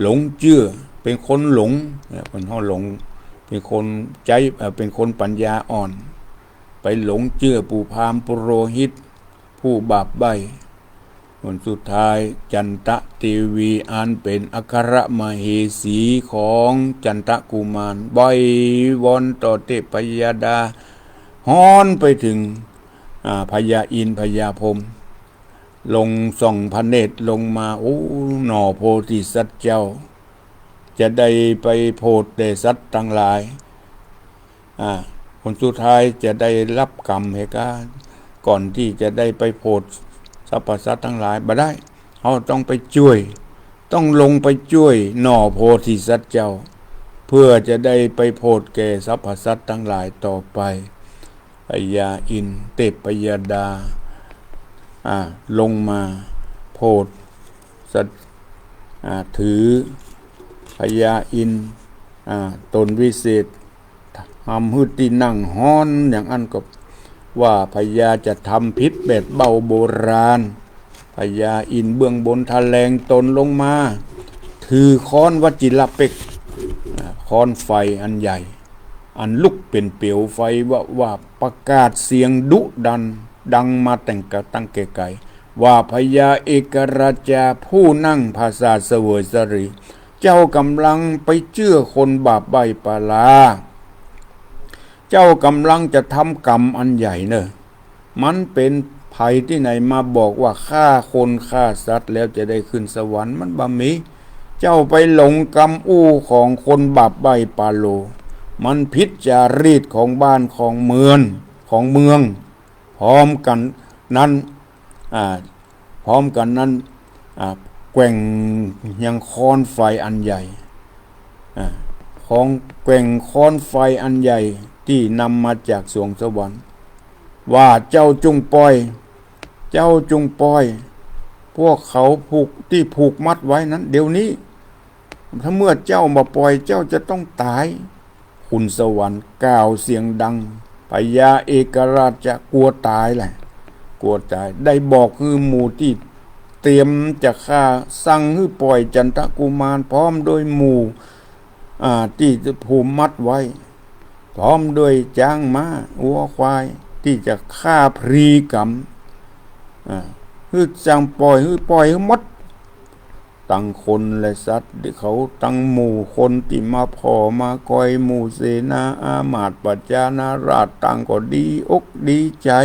หลงเจื้อ เป๋นคนหลง เนี่ย เป๋นคนหลง เป๋นคนใจ๊ เอ่อ เป๋นคนปัญญาอ่อน ไปหลงเจื้อปู่พราหมณ์ปุโรหิต ผู้บาปใบ้ ผลสุดท้าย จันตะเตวีอันเป๋นอัครมเหสีของจันตะกุมาร ไหว้วอนต่อเทพยดา ฮ้อนไปเถิง อ่า พญาอินทร์พญาพรหม ลงส่องพระเนตรลงมา โอ้ หน่อโพธิสัตว์เจ้า จะได้ไปโผดแด่สัตว์ตังหลาย อ่า ผลสุดท้ายจะได้ฮับกรรมเหตุการณ์ ก่อนตี้จะได้ไปโผดสรรพสัตว์ตังหลาย บ่ได้ เฮาต้องไปจ้วย ต้องลงไปจ้วยหน่อโพธิสัตว์เจ้า เพื่อจะได้ไปโผดแก่สรรพสัตว์ตังหลายต่อไป พญาอินทร์เทพยดา อ่า ลงมาโผดสัตว์ อ่า ถือพญาอินทร์ อ่า ตนวิเศษ ทำหื้อตี้นั่งฮ้อนอย่างอั้นก็ว่าพญาจะทำผิดแบบเบ้าโบราณ พญาอินทร์เบื้องบนทะแหลงตนลงมา ถือค้อนวจิรเปก อ่า ค้อนไฟอันใหญ่ อันลุกเป๋นเปลวไฟวาบวาบ ประกาศเสียงดุดัน ดังมาแต่งกะ ตั้งแก่ไก๋ ว่าพญาเอกราชาผู้นั่งผาสาทเสวยสาลี เจ้าก่ำลังไปเจื้อคนบาปใบ้ปลา เจ้าก่ำลังจะทำกรรมอันใหญ่เน่อ มันเป๋นใผตี้ไหนมาบอกว่าฆ่าคนฆ่าสัตว์แล้วจะได้ขึ้นสวรรค์ มันบ่มี เจ้าไปหลงกำอู้ของคนบาปใบ้ปาโล มันผิดจารีตของบ้านของเมือง ของเมือง พร้อมกั๋นนั้น อ่า พร้อมกั๋นนั้น อ่า แกว่งยังค้อนไฟอันใหญ่ อ่า ของแกว่งค้อนไฟอันใหญ่ตี้นำมาจากสวงสวรรค์ ว่าเจ้าจงปล่อย เจ้าจงปล่อย พวกเขาผูก ตี้ผูกมัดไว้นั้นเดี๋ยวนี้ ถ้าเมื่อเจ้าบ่ปล่อย เจ้าจะต้องต๋าย ขุนสวรรค์กล่าวเสียงดัง พญาเอกราชจะกั๋วต๋ายแหละ กั๋วต๋าย ได้บอกหื้อหมู่ตี้เตรียมจะฆ่า สั่งหื้อปล่อยจันตะกุมารพร้อมด้วยหมู่ อ่า ตี้ผูกมัดไว้ พร้อมด้วยจ๊างม้า วัวควาย ตี้จะฆ่าพลีกรรม อ่า หื้อสั่งปล่อย หื้อปล่อยหื้อหมด ตังคนและสัตว์เขาตังหมู่คนตี้มาผ่อมาคอย หมู่เสนาอามาตย์ประชานาราษฎร์ต่างก็ดีอกดีใจ๋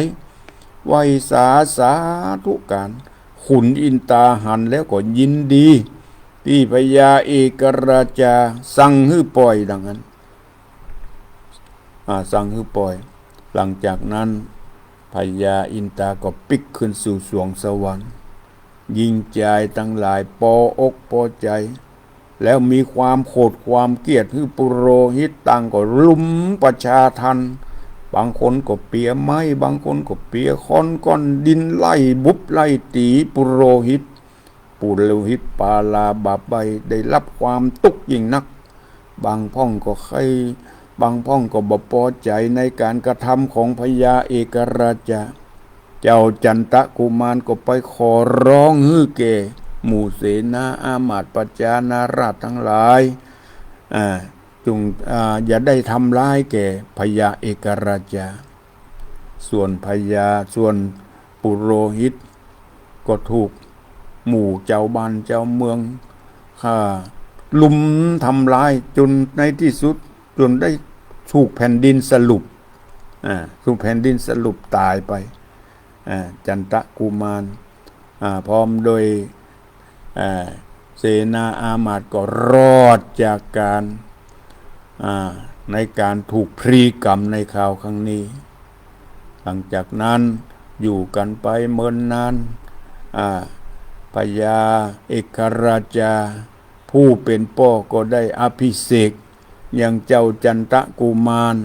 ไหว้สาสาธุการ ขุนอินตาหันแล้วก็ยินดี ตี้พญาเอกราชาสั่งหื้อป่อยดังนั้น อ่า สั่งหื้อป่อย หลังจากนั้นพญาอินตาก็ปิ๊กขึ้นสู่สวงสวรรค์ หญิงจายตังหลายปออกปอใจ๋ แล้วมีความโขดความเกลียดหื้อปุโรหิต ต่างก็ลุมประชาทัณฑ์ บางคนก็เปียไม้ บางคนก็เปียค้อนก้อนดิน ไล่บุบไล่ตี๋ปุโรหิต ปุโรหิตปาลาบาปใบ้ได้รับความตุ๊กข์ยิ่งนัก บางพ่องก็ใค่ บางพ่องก็บ่ปอใจ๋ในก๋านกระทำของพญาเอกราชา เจ้าจันตะกุมารก็ไปขอร้องหื้อแก่หมู่เสนาอามาตย์ประชานาราษฎร์ตังหลาย อ่า จุ่ง อ่า อย่าได้ทำร้ายแก่พญาเอกราชา ส่วนพญา ส่วนปุโรหิตก็ถูกหมู่จาวบ้านจาวเมือง อ่า ลุมทำร้ายจ๋นในตี้สุด จ๋นได้ถูกแผ่นดินสลุป อ่า ถูกแผ่นดินสลุปต๋ายไป อ่า จันตะกุมาร อ่า พร้อมโดย อ่า เสนาอามาตย์ก็รอดจากก๋าน อ่า ในก๋านถูกพลีกรรมในคราวครั้งนี้ หลังจากนั้นอยู่กั๋นไปเมินนาน อ่า พญาเอกราชาผู้เป๋นป้อก็ได้อภิเษกยังเจ้าจันตะกุมาร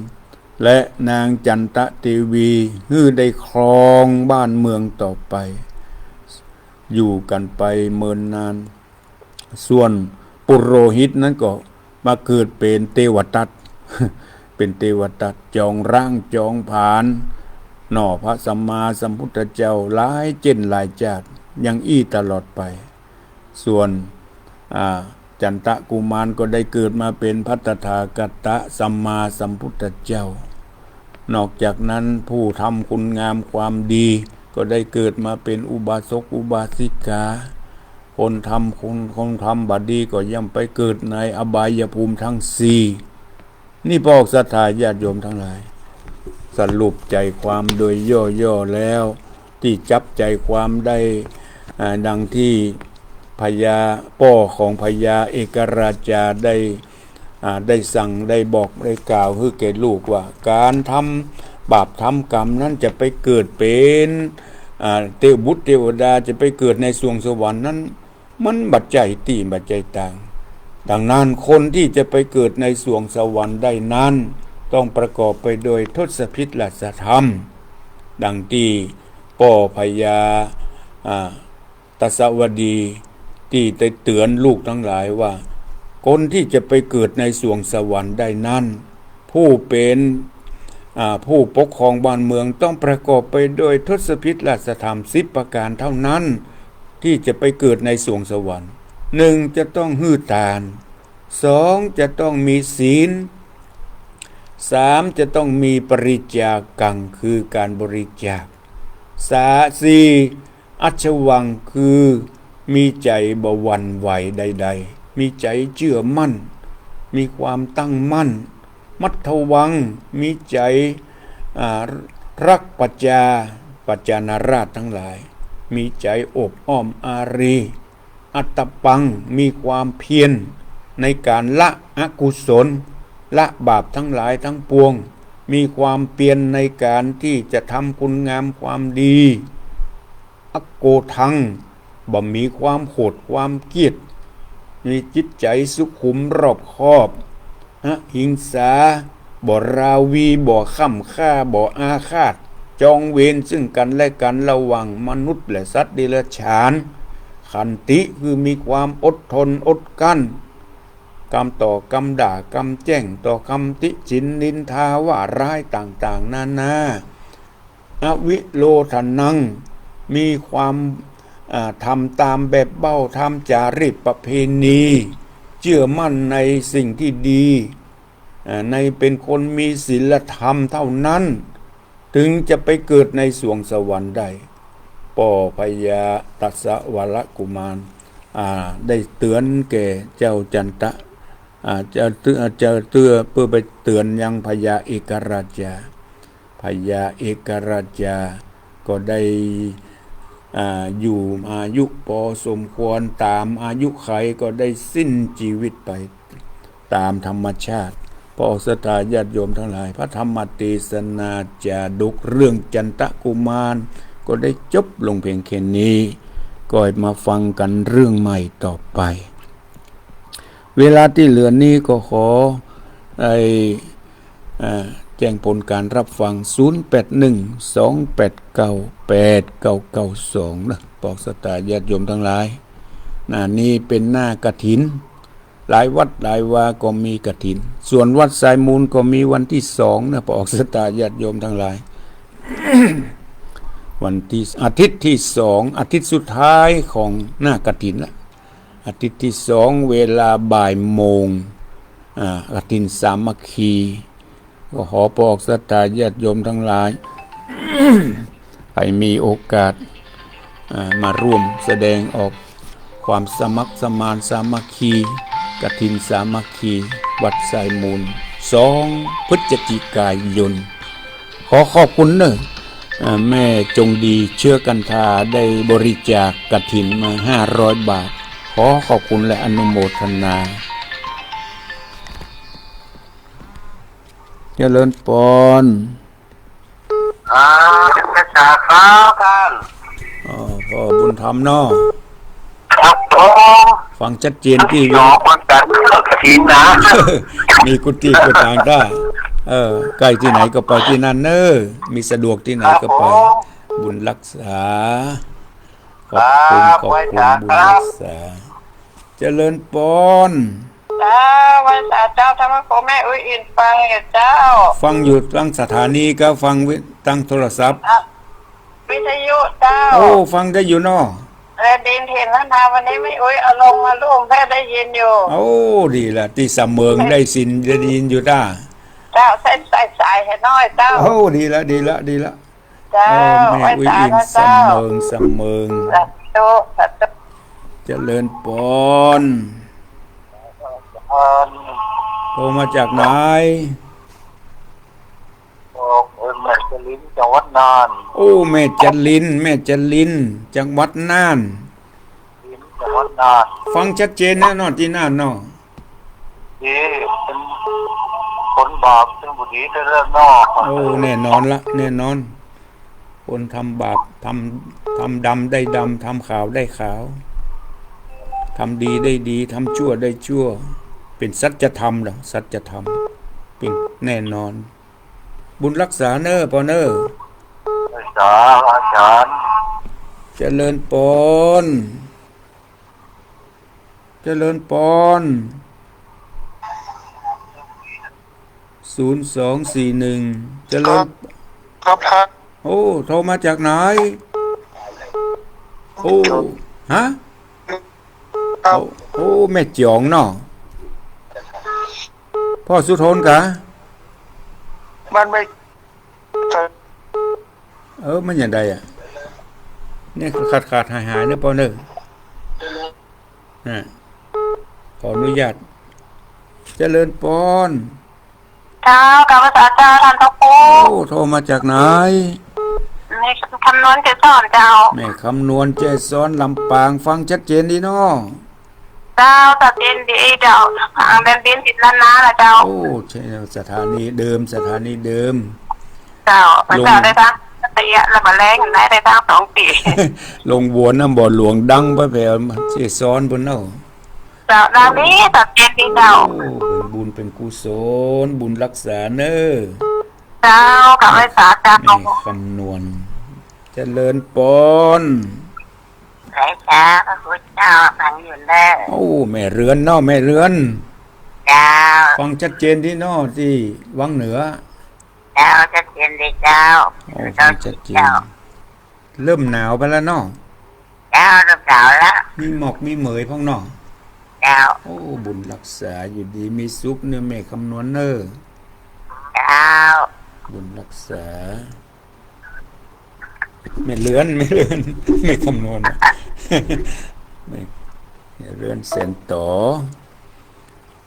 และนางจันตะเตวี หื้อได้ครองบ้านเมืองต่อไป อยู่กั๋นไปเมินนาน ส่วนปุโรหิตนั้นก็มาเกิดเป๋นเตวตัต เป๋นเตวตัต จองร้างจองผลาญ หน่อพระสัมมาสัมพุทธเจ้าหลายเจ้นหลายจาติ ยังอี้ตลอดไป ส่วน อ่า จันตะกุมารก็ได้เกิดมาเป๋นพระตถาคตสัมมาสัมพุทธเจ้า นอกจากนั้นผู้ทำคุณงามความดีก็ได้เกิดมาเป๋นอุบาสกอุบาสิกา คนทำคุณ คนทำบ่ดีก็ย่อมไปเกิดในอบายภูมิทั้งสี่ นี่ปอศรัทธาญาติโยมตังหลาย สรุปใจ๋ความโดยย่อๆ แล้ว ตี้จับใจ๋ความได้ อ่า ดังตี้พญา ป้อของพญาเอกราชาได้ อ่า ได้สั่ง ได้บอก ได้กล่าวหื้อแก่ลูกว่า ก๋านทำบาปทำกรรมนั้นจะไปเกิดเป๋น อ่า เตวบุตรเตวดา จะไปเกิดในสวงสวรรค์นั้น มันบ่ใจ้ตี้ บ่ใจ้ตาง ดังนั้นคนตี้จะไปเกิดในสวงสวรรค์ได้นั้น ต้องประกอบไปโดยทศพิธราชธรรม ดังตี้ป้อพญา อ่า ตัสวดีตี้ได้เตื๋อนลูกตังหลายว่า คนตี้จะไปเกิดในสวงสวรรค์ได้นั้น ผู้เป๋น อ่า ผู้ปกครองบ้านเมืองต้องประกอบไปโดยทศพิธราชธรรมสิบประก๋านเต้านั้น ตี้จะไปเกิดในสวงสวรรค์ หนึ่ง จะต้องหื้อตาน สอง จะต้องมีศีล สาม จะต้องมีปริจจากัง คือก๋านบริจาค สา สี่ อัจฉวัง คือมีใจ๋บ่หวั่นไหวใดๆ มีใจ๋เจื้อมั่น มีความตั้งมั่น มัทวัง มีใจ๋ อ่า ฮักประชา ประชานาราษฎร์ตังหลาย มีใจ๋อบอ้อมอารี อัตตปัง มีความเพียรในก๋านละอกุศล ละบาปตังหลายตังปวง มีความเพียรในก๋านตี้จะทำคุณงามความดี อโกธัง บ่มีความโขดความเกลียด มีจิตใจ๋สุขุมรอบคอบ อหิงสา บ่ราวี บ่ค่ำฆ่า บ่อาฆาต จองเวรซึ่งกั๋นและกั๋นระหว่างมนุษย์และสัตว์เดรัจฉาน ขันติ คือมีความอดทนอดกลั้น กำต่อกำด่ากำแจ้งต่อคำติฉินนินทาว่าร้ายต่างๆ นานา อวิโลทนัง มีความ อ่า ทำต๋ามแบบเบ้า ทำจารีตประเพณี เจื้อมั่นในสิ่งตี้ดี อ่า ในเป๋นคนมีศีลธรรมเต้านั้น ถึงจะไปเกิดในสวงสวรรค์ได้ ป้อพญาตัสสวรกุมาร อ่า ได้เตื๋อนแก่เจ้าจันตะ อ่า เจ้าเตื้อ เจ้าเตื้อ เปื้อไปเตื๋อนยังพญาเอกราชา พญาเอกราชาก็ได้ อ่า อยู่อายุปอสมควรต๋ามอายุขัย ก็ได้สิ้นจีวิตไปต๋ามธรรมชาติ พระศรัทธาญาติโยมตังหลาย พระธรรมเตสนาจาดกเรื่องจันตะกุมารก็ได้จบลงเพียงแค่นี้ ก็มาฟังกั๋นเรื่องใหม่ต่อไป เวลาตี้เหลือนี้ก็ขอ ไอ้ อ่า แจ้งผลก๋านฮับฟัง ศูนย์แปดหนึ่ง สองแปดเก้า แปดเก้าเก้าสอง นะ พระศรัทธาญาติโยมตังหลาย หน้านี้เป๋นหน้ากฐิน หลายวัดหลายวาก็มีกฐิน ส่วนวัดสายมูลก็มีวันตี้สองนะ พระศรัทธาญาติโยมตังหลาย วันตี้ อาทิตย์ตี้สอง อาทิตย์สุดท้ายของหน้ากฐินละ อาทิตย์ตี้สอง เวลาบ่ายโมง อ่า กฐินสามัคคี ก็ขอพระศรัทธาญาติโยมตังหลาย ใผมีโอกาส อ่า มาร่วมแสดงออกความสมัครสมานสามัคคี กฐินสามัคคี วัดสายมูล สอง พฤศจิกายน ขอขอบคุณเนอะ อ่า แม่จงดีเชื้อกันทาได้บริจาคกฐินมาห้าร้อยบาท ขอขอบคุณและอนุโมทนา เจริญปอน อ่า เจ้าค่ะครับท่าน อ๋อ พ่อบุญธรรมเนาะ ครับผม ฟังชัดเจนตี้ หนอคนกันเลิกกฐินนะ มีกุฏิกุฏางต้า เออ ใก้ตี้ไหนก็ไปตี้นั่นเน่อ มีสะดวกตี้ไหนก็ไป ครับผม บุญรักษา ขอบคุณ ครับ ขอบคุณ ไหว้สา บุญรักษา ครับ เจริญปอน เจ้า ไหว้สาเจ้า ธรรมะโกแม่อุ๊ยอินฟังอยู่เจ้า ฟังอยู่ตังสถานีก็ฟังวิ ตังโทรศัพท์ อ่ะ วิทยุเจ้า โอ้ ฟังได้อยู่เนาะ เออ ดีเห็นแล้วนะ วันนี้แม่อุ๊ยเอาลงมาลูบแม่ได้ยินอยู่ โอ้ ดีละ ตี้สะเมิงได้สิน ได้ยินอยู่ต้า เจ้า ใส่ ใส่สายให้หน้อยเจ้า โอ้ ดีละ ดีละ ดีละ เจ้า เออ แม่อุ๊ยอิน ไหว้สาเจ้า สะเมิง สะเมิง สาธุ สาธุ เจริญปอน เอิ่ม โทรมาจากไหน โอ้ แม่จริน จังหวัดน่าน โอ้ แม่จริน แม่จริน จังหวัดน่าน จริน จังหวัดน่าน ฟังชัดเจนนะเนาะ ตี้น่านเนาะ ดี เป๋นคนบาป เป๋นบุญดีแต๊ๆ เนาะ โอ้ แน่นอนละ แน่นอน คนทำบาป ทำ ทำดำได้ดำ ทำขาวได้ขาว ทำดีได้ดี ทำชั่วได้ชั่ว เป๋นสัจธรรมเหรอ สัจธรรม เป๋นแน่นอน บุญรักษาเน่อ ปอนเน่อ รักษาอาจารย์ เจริญปอน เจริญปอน ศูนย์สองสี่หนึ่ง เจริญ ครับ ครับ ครับ โอ้ โทรมาจากไหน โอ้ ฮะ ครับ โอ้ โอ้ แม่จ๋องเนาะ พ่อสุทนกะ บ้านไม่ เออ มันอย่างใดอะ เนี่ย ขาดๆ หายๆ เน่อปอนเน่อ นะ ขออนุญาต เจริญปอน เจ้า กราบไหว้สาเจ้า ท่านพระครู โอ้ โทรมาจากไหน แม่คำนวณ เกษรเจ้า แม่คำนวณ เกษร ลำปาง ฟังชัดเจนดีเนาะ เจ้า ชัดเจนดีเจ้า ทางแดนดินติดล้านนาละเจ้า โอ้ ใช่ สถานีเดิม สถานีเดิม เจ้า พระเจ้า ลง ได้ทั้งเตี้ยและบ่าแล้ง ได้ ได้ทั้งสองตี้ ลงบัวน้ำบ่อหลวงดังไปแผ่เกษรปุ้นเนาะ เจ้า ดาวนี้ชัดเจนดีเจ้า โอ้ เป๋นบุญเป๋นกุศล บุญรักษาเน่อ เจ้า กราบไหว้สาเจ้า แม่คำนวณ เจริญปอน ไหว้สาพระคุณเจ้า ฟังอยู่เน่อ โอ้ แม่เรือนเนาะ แม่เรือน เจ้า ฟังชัดเจนดีเนาะ ตี้วังเหนือ เจ้า ชัดเจนดีเจ้า โอ้ ฟังชัดเจน เจ้า เริ่มหนาวไปแล้วเนาะ เจ้า เริ่มหนาวแล้ว มีหมอกมีเหมยพ่องเนาะ เจ้า โอ้ บุญรักษา อยู่ดีมีสุขเน่อ แม่คำนวณเน่อ เจ้า บุญรักษา แม่เรือน แม่เรือน แม่คำนวณ แม่ เจริญแสนต่อ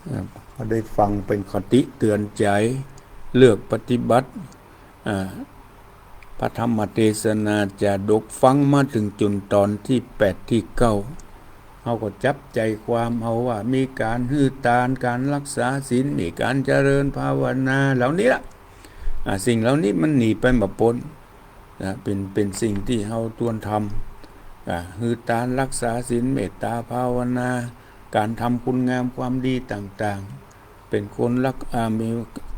เอ่อ ก็ได้ฟังเป๋นคติเตื๋อนใจ๋ เลือกปฏิบัติ อ่า พระธรรมเตสนาจาดก ฟังมาเถิงจ๋นต๋อนตี้แปดตี้เก้า เฮาก็จับใจ๋ความเอาว่า มีก๋านหื้อตาน ก๋านรักษาศีล มีก๋านเจริญภาวนา เหล่านี้ละ อ่า สิ่งเหล่านี้มันหนีไปบ่ป๊น นะ เป๋น เป๋นสิ่งตี้เฮาควรทำ อ่า หื้อตาน รักษาศีล เมตตาภาวนา ก๋านทำคุณงามความดีต่างๆ เป๋นคนรัก อ่า มี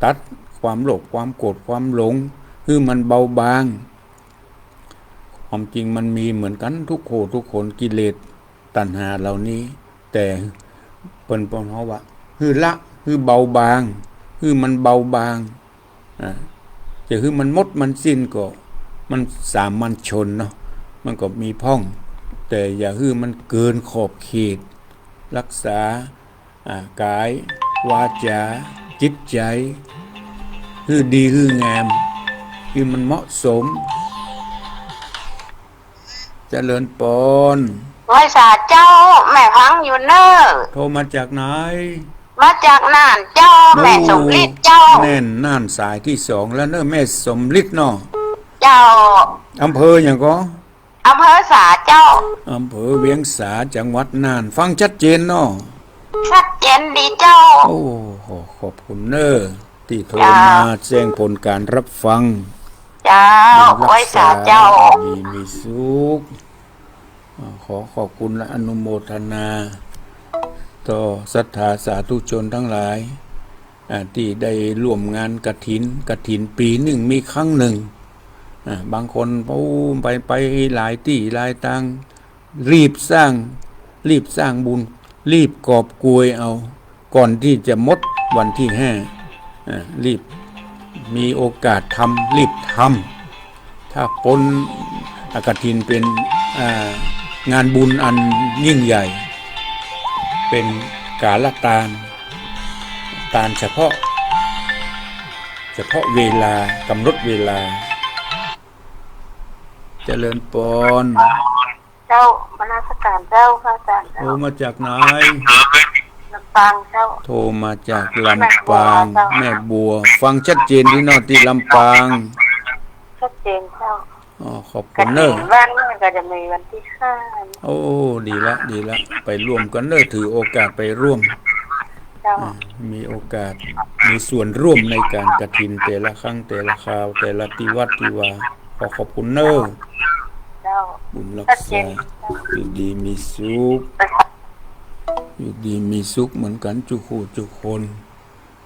ตัดความโลภ ความโกรธ ความหลง หื้อมันเบาบาง ความจริงมันมีเหมือนกั๋นกู้กู้คน กิเลสตัณหาเหล่านี้ แต่เปิ้น เปิ้นฮ้องว่า หื้อละ หื้อเบาบาง หื้อมันเบาบาง อ่า จะหื้อมันหมดมันสิ้นก็ มันสามัญชนเนาะ มันก็มีพ่อง แต่อย่าหื้อมันเกินขอบเขต รักษา อ่า ก๋าย วาจา จิตใจ๋ หื้อดี หื้องาม หื้อมันเหมาะสม เจริญปอน ไหว้สาเจ้า แม่ฟังอยู่เน่อ โทรมาจากไหน มาจากน่านเจ้า โอ้ แม่สมฤทธิ์เจ้า แน่น น่านสายตี้สองแล้วเน่อ แม่สมฤทธิ์เนาะ เจ้า อำเภอหยังก่อ อำเภอสาเจ้า อำเภอเวียงสา จังหวัดน่าน ฟังชัดเจนเนาะ ชัดเจนดีเจ้า โอ้ ขอขอบคุณเน่อ ตี้โทรมา เจ้า แจ้งผลก๋านรับฟัง เจ้า บุญรักษา ไหว้สาเจ้า ดีมีสุข อ่า ขอขอบคุณและอนุโมทนา ต่อศรัทธาสาธุชนตังหลาย อ่า ตี้ได้ร่วมงานกฐิน กฐินปี๋นึ่งมีครั้งนึ่ง อ่า บางคน โอ้ ไป ไปหลายตี้หลายตาง รีบสร้าง รีบสร้างบุญ รีบกอบโกยเอา ก่อนตี้จะหมดวันตี้ห้า อ่า รีบ มีโอกาสทำ รีบทำ ถ้าปน อ่า กฐินเป๋น อ่า งานบุญอันยิ่งใหญ่ เป๋นกาลตาน ตานเฉพาะ เฉพาะเวลา กำหนดเวลา เจริญปอน เจ้า นมัสก๋านเจ้า พระอาจ๋ารย์เจ้า โทรมาจากไหน ลำปางเจ้า โทรมาจากลำปาง แม่บัวเจ้า แม่บัว ฟังชัดเจนดีเนาะ ตี้ลำปาง ชัดเจนเจ้า อ๋อ ขอบคุณเน่อ กฐินบ้านนี่ก็จะมีวันตี้ห้า โอ้ ดีละ ดีละ ไปร่วมกั๋นเน่อ ถือโอกาสไปร่วม เจ้า อ่า มีโอกาส มีส่วนร่วมในก๋านกฐินแต่ละครั้ง แต่ละคราว แต่ละตี้วัดตี้วา ขอขอบคุณเน่อ เจ้า บุญรักษา ชัดเจน อยู่ดีมีสุข อยู่ดีมีสุขเหมือนกั๋นกู้กู้คน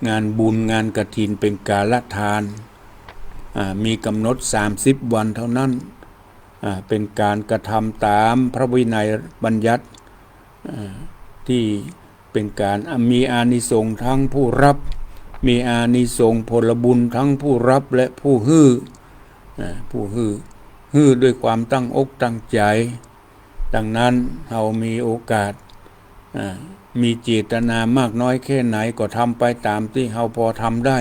งานบุญงานกฐินเป๋นกาลตาน อ่า มีกำหนดสามสิบวันเท่านั้น อ่า เป๋นก๋านกระทำต๋ามพระวินัยบัญญัติ อ่า ตี้เป๋นก๋าน อ่า มีอานิสงส์ทั้งผู้รับ มีอานิสงส์ผลบุญทั้งผู้รับและผู้หื้อ อ่า ผู้หื้อ หื้อด้วยความตั้งอกตั้งใจ๋ ดังนั้นเฮามีโอกาส อ่า มีเจตนามากน้อยแค่ไหนก็ทำไปต๋ามตี้เฮาปอทำได้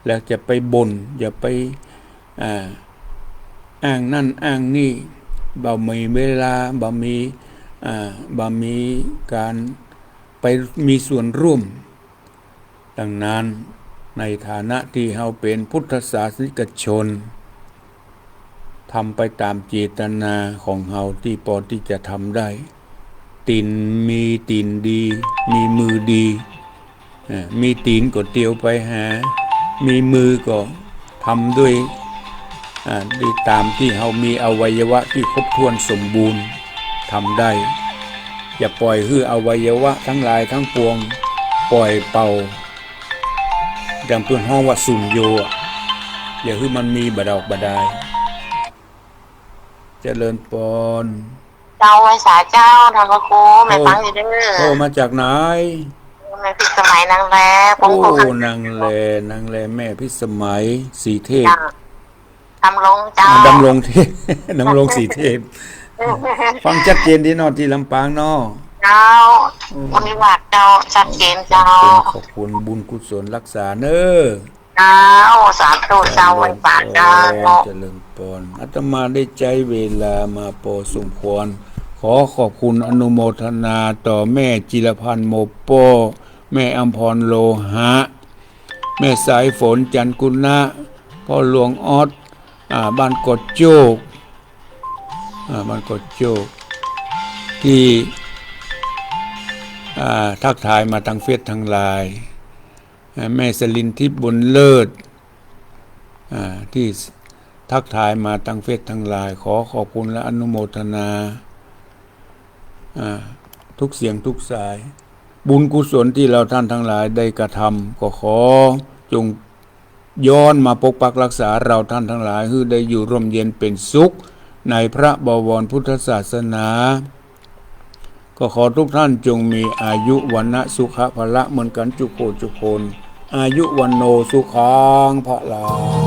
แล้วจะไปบ่น อย่าไป อ่า อ้างนั่นอ้างนี่ บ่มีเวลา บ่มี อ่า บ่มีก๋านไปมีส่วนร่วม ดังนั้นในฐานะตี้เฮาเป๋นพุทธศาสนิกชน ทำไปต๋ามเจตนาของเฮาตี้ปอตี้จะทำได้ ตี๋นมีตี๋นดี มีมือดี อ่า มีตี๋นก็เตียวไปหา มีมือก็ทำด้วย อ่า ด้วยต๋ามตี้เฮามีอวัยวะตี้ครบถ้วนสมบูรณ์ ทำได้ อย่าปล่อยหื้ออวัยวะตังหลายตังปวง ปล่อยเป่า อย่างเปิ้นฮ้องว่าสุญโญอะ อย่าหื้อมันมีบ่ดอกบ่ดาย เจริญปอน เจ้า ไหว้สาเจ้า ท่านพระครู แม่ฟังอยู่เน่อ โอ้ มาจากไหน แม่พิสมัยนางแล โอ้ ปงคงคำ นางแล นางแล แม่พิสมัย สีเทพ เจ้า ดำรงเจ้า อ่า ดำรงเทพ ดำรงสีเทพ ฟังชัดเจนดีเนาะ ตี้ลำปางเนาะ เจ้า อืม วันนี้ว่าเจ้า ชัดเจนเจ้า ขอบคุณ ขอบคุณ บุญกุศลรักษาเน่อ เจ้า สาธุเจ้า ไหว้สาเจ้า เจริญปอน อาตมาได้ใจ๊เวลามาปอสมควร ขอขอบคุณอนุโมทนาต่อแม่จิรพันธ์ โมโป้ แม่อำพร โลหะ แม่สายฝน จันทร์กุณะ พ่อหลวงออส อ่า บ้านกอโจก อ่า บ้านกอโจก ตี้ อ่า ทักทายมาตางเฟซตางไลน์ อ่า แม่สลินทิพย์ บุญเลิศ อ่า ตี้ทักทายมาตางเฟซตางไลน์ ขอขอบคุณและอนุโมทนา อ่า ทุกเสียงทุกสาย บุญกุศลตี้เฮาท่านตังหลายได้กระทำ ก็ขอจงย้อนมาปกปักรักษาเฮาท่านตังหลาย หื้อได้อยู่ร่มเย็นเป็นสุขในพระบวรพุทธศาสนา ก็ขอทุกท่านจงมีอายุ วรรณะ สุขะ พละ เหมือนกั๋นจุโขจุคน อายุ วัณโณ สุขัง พลัง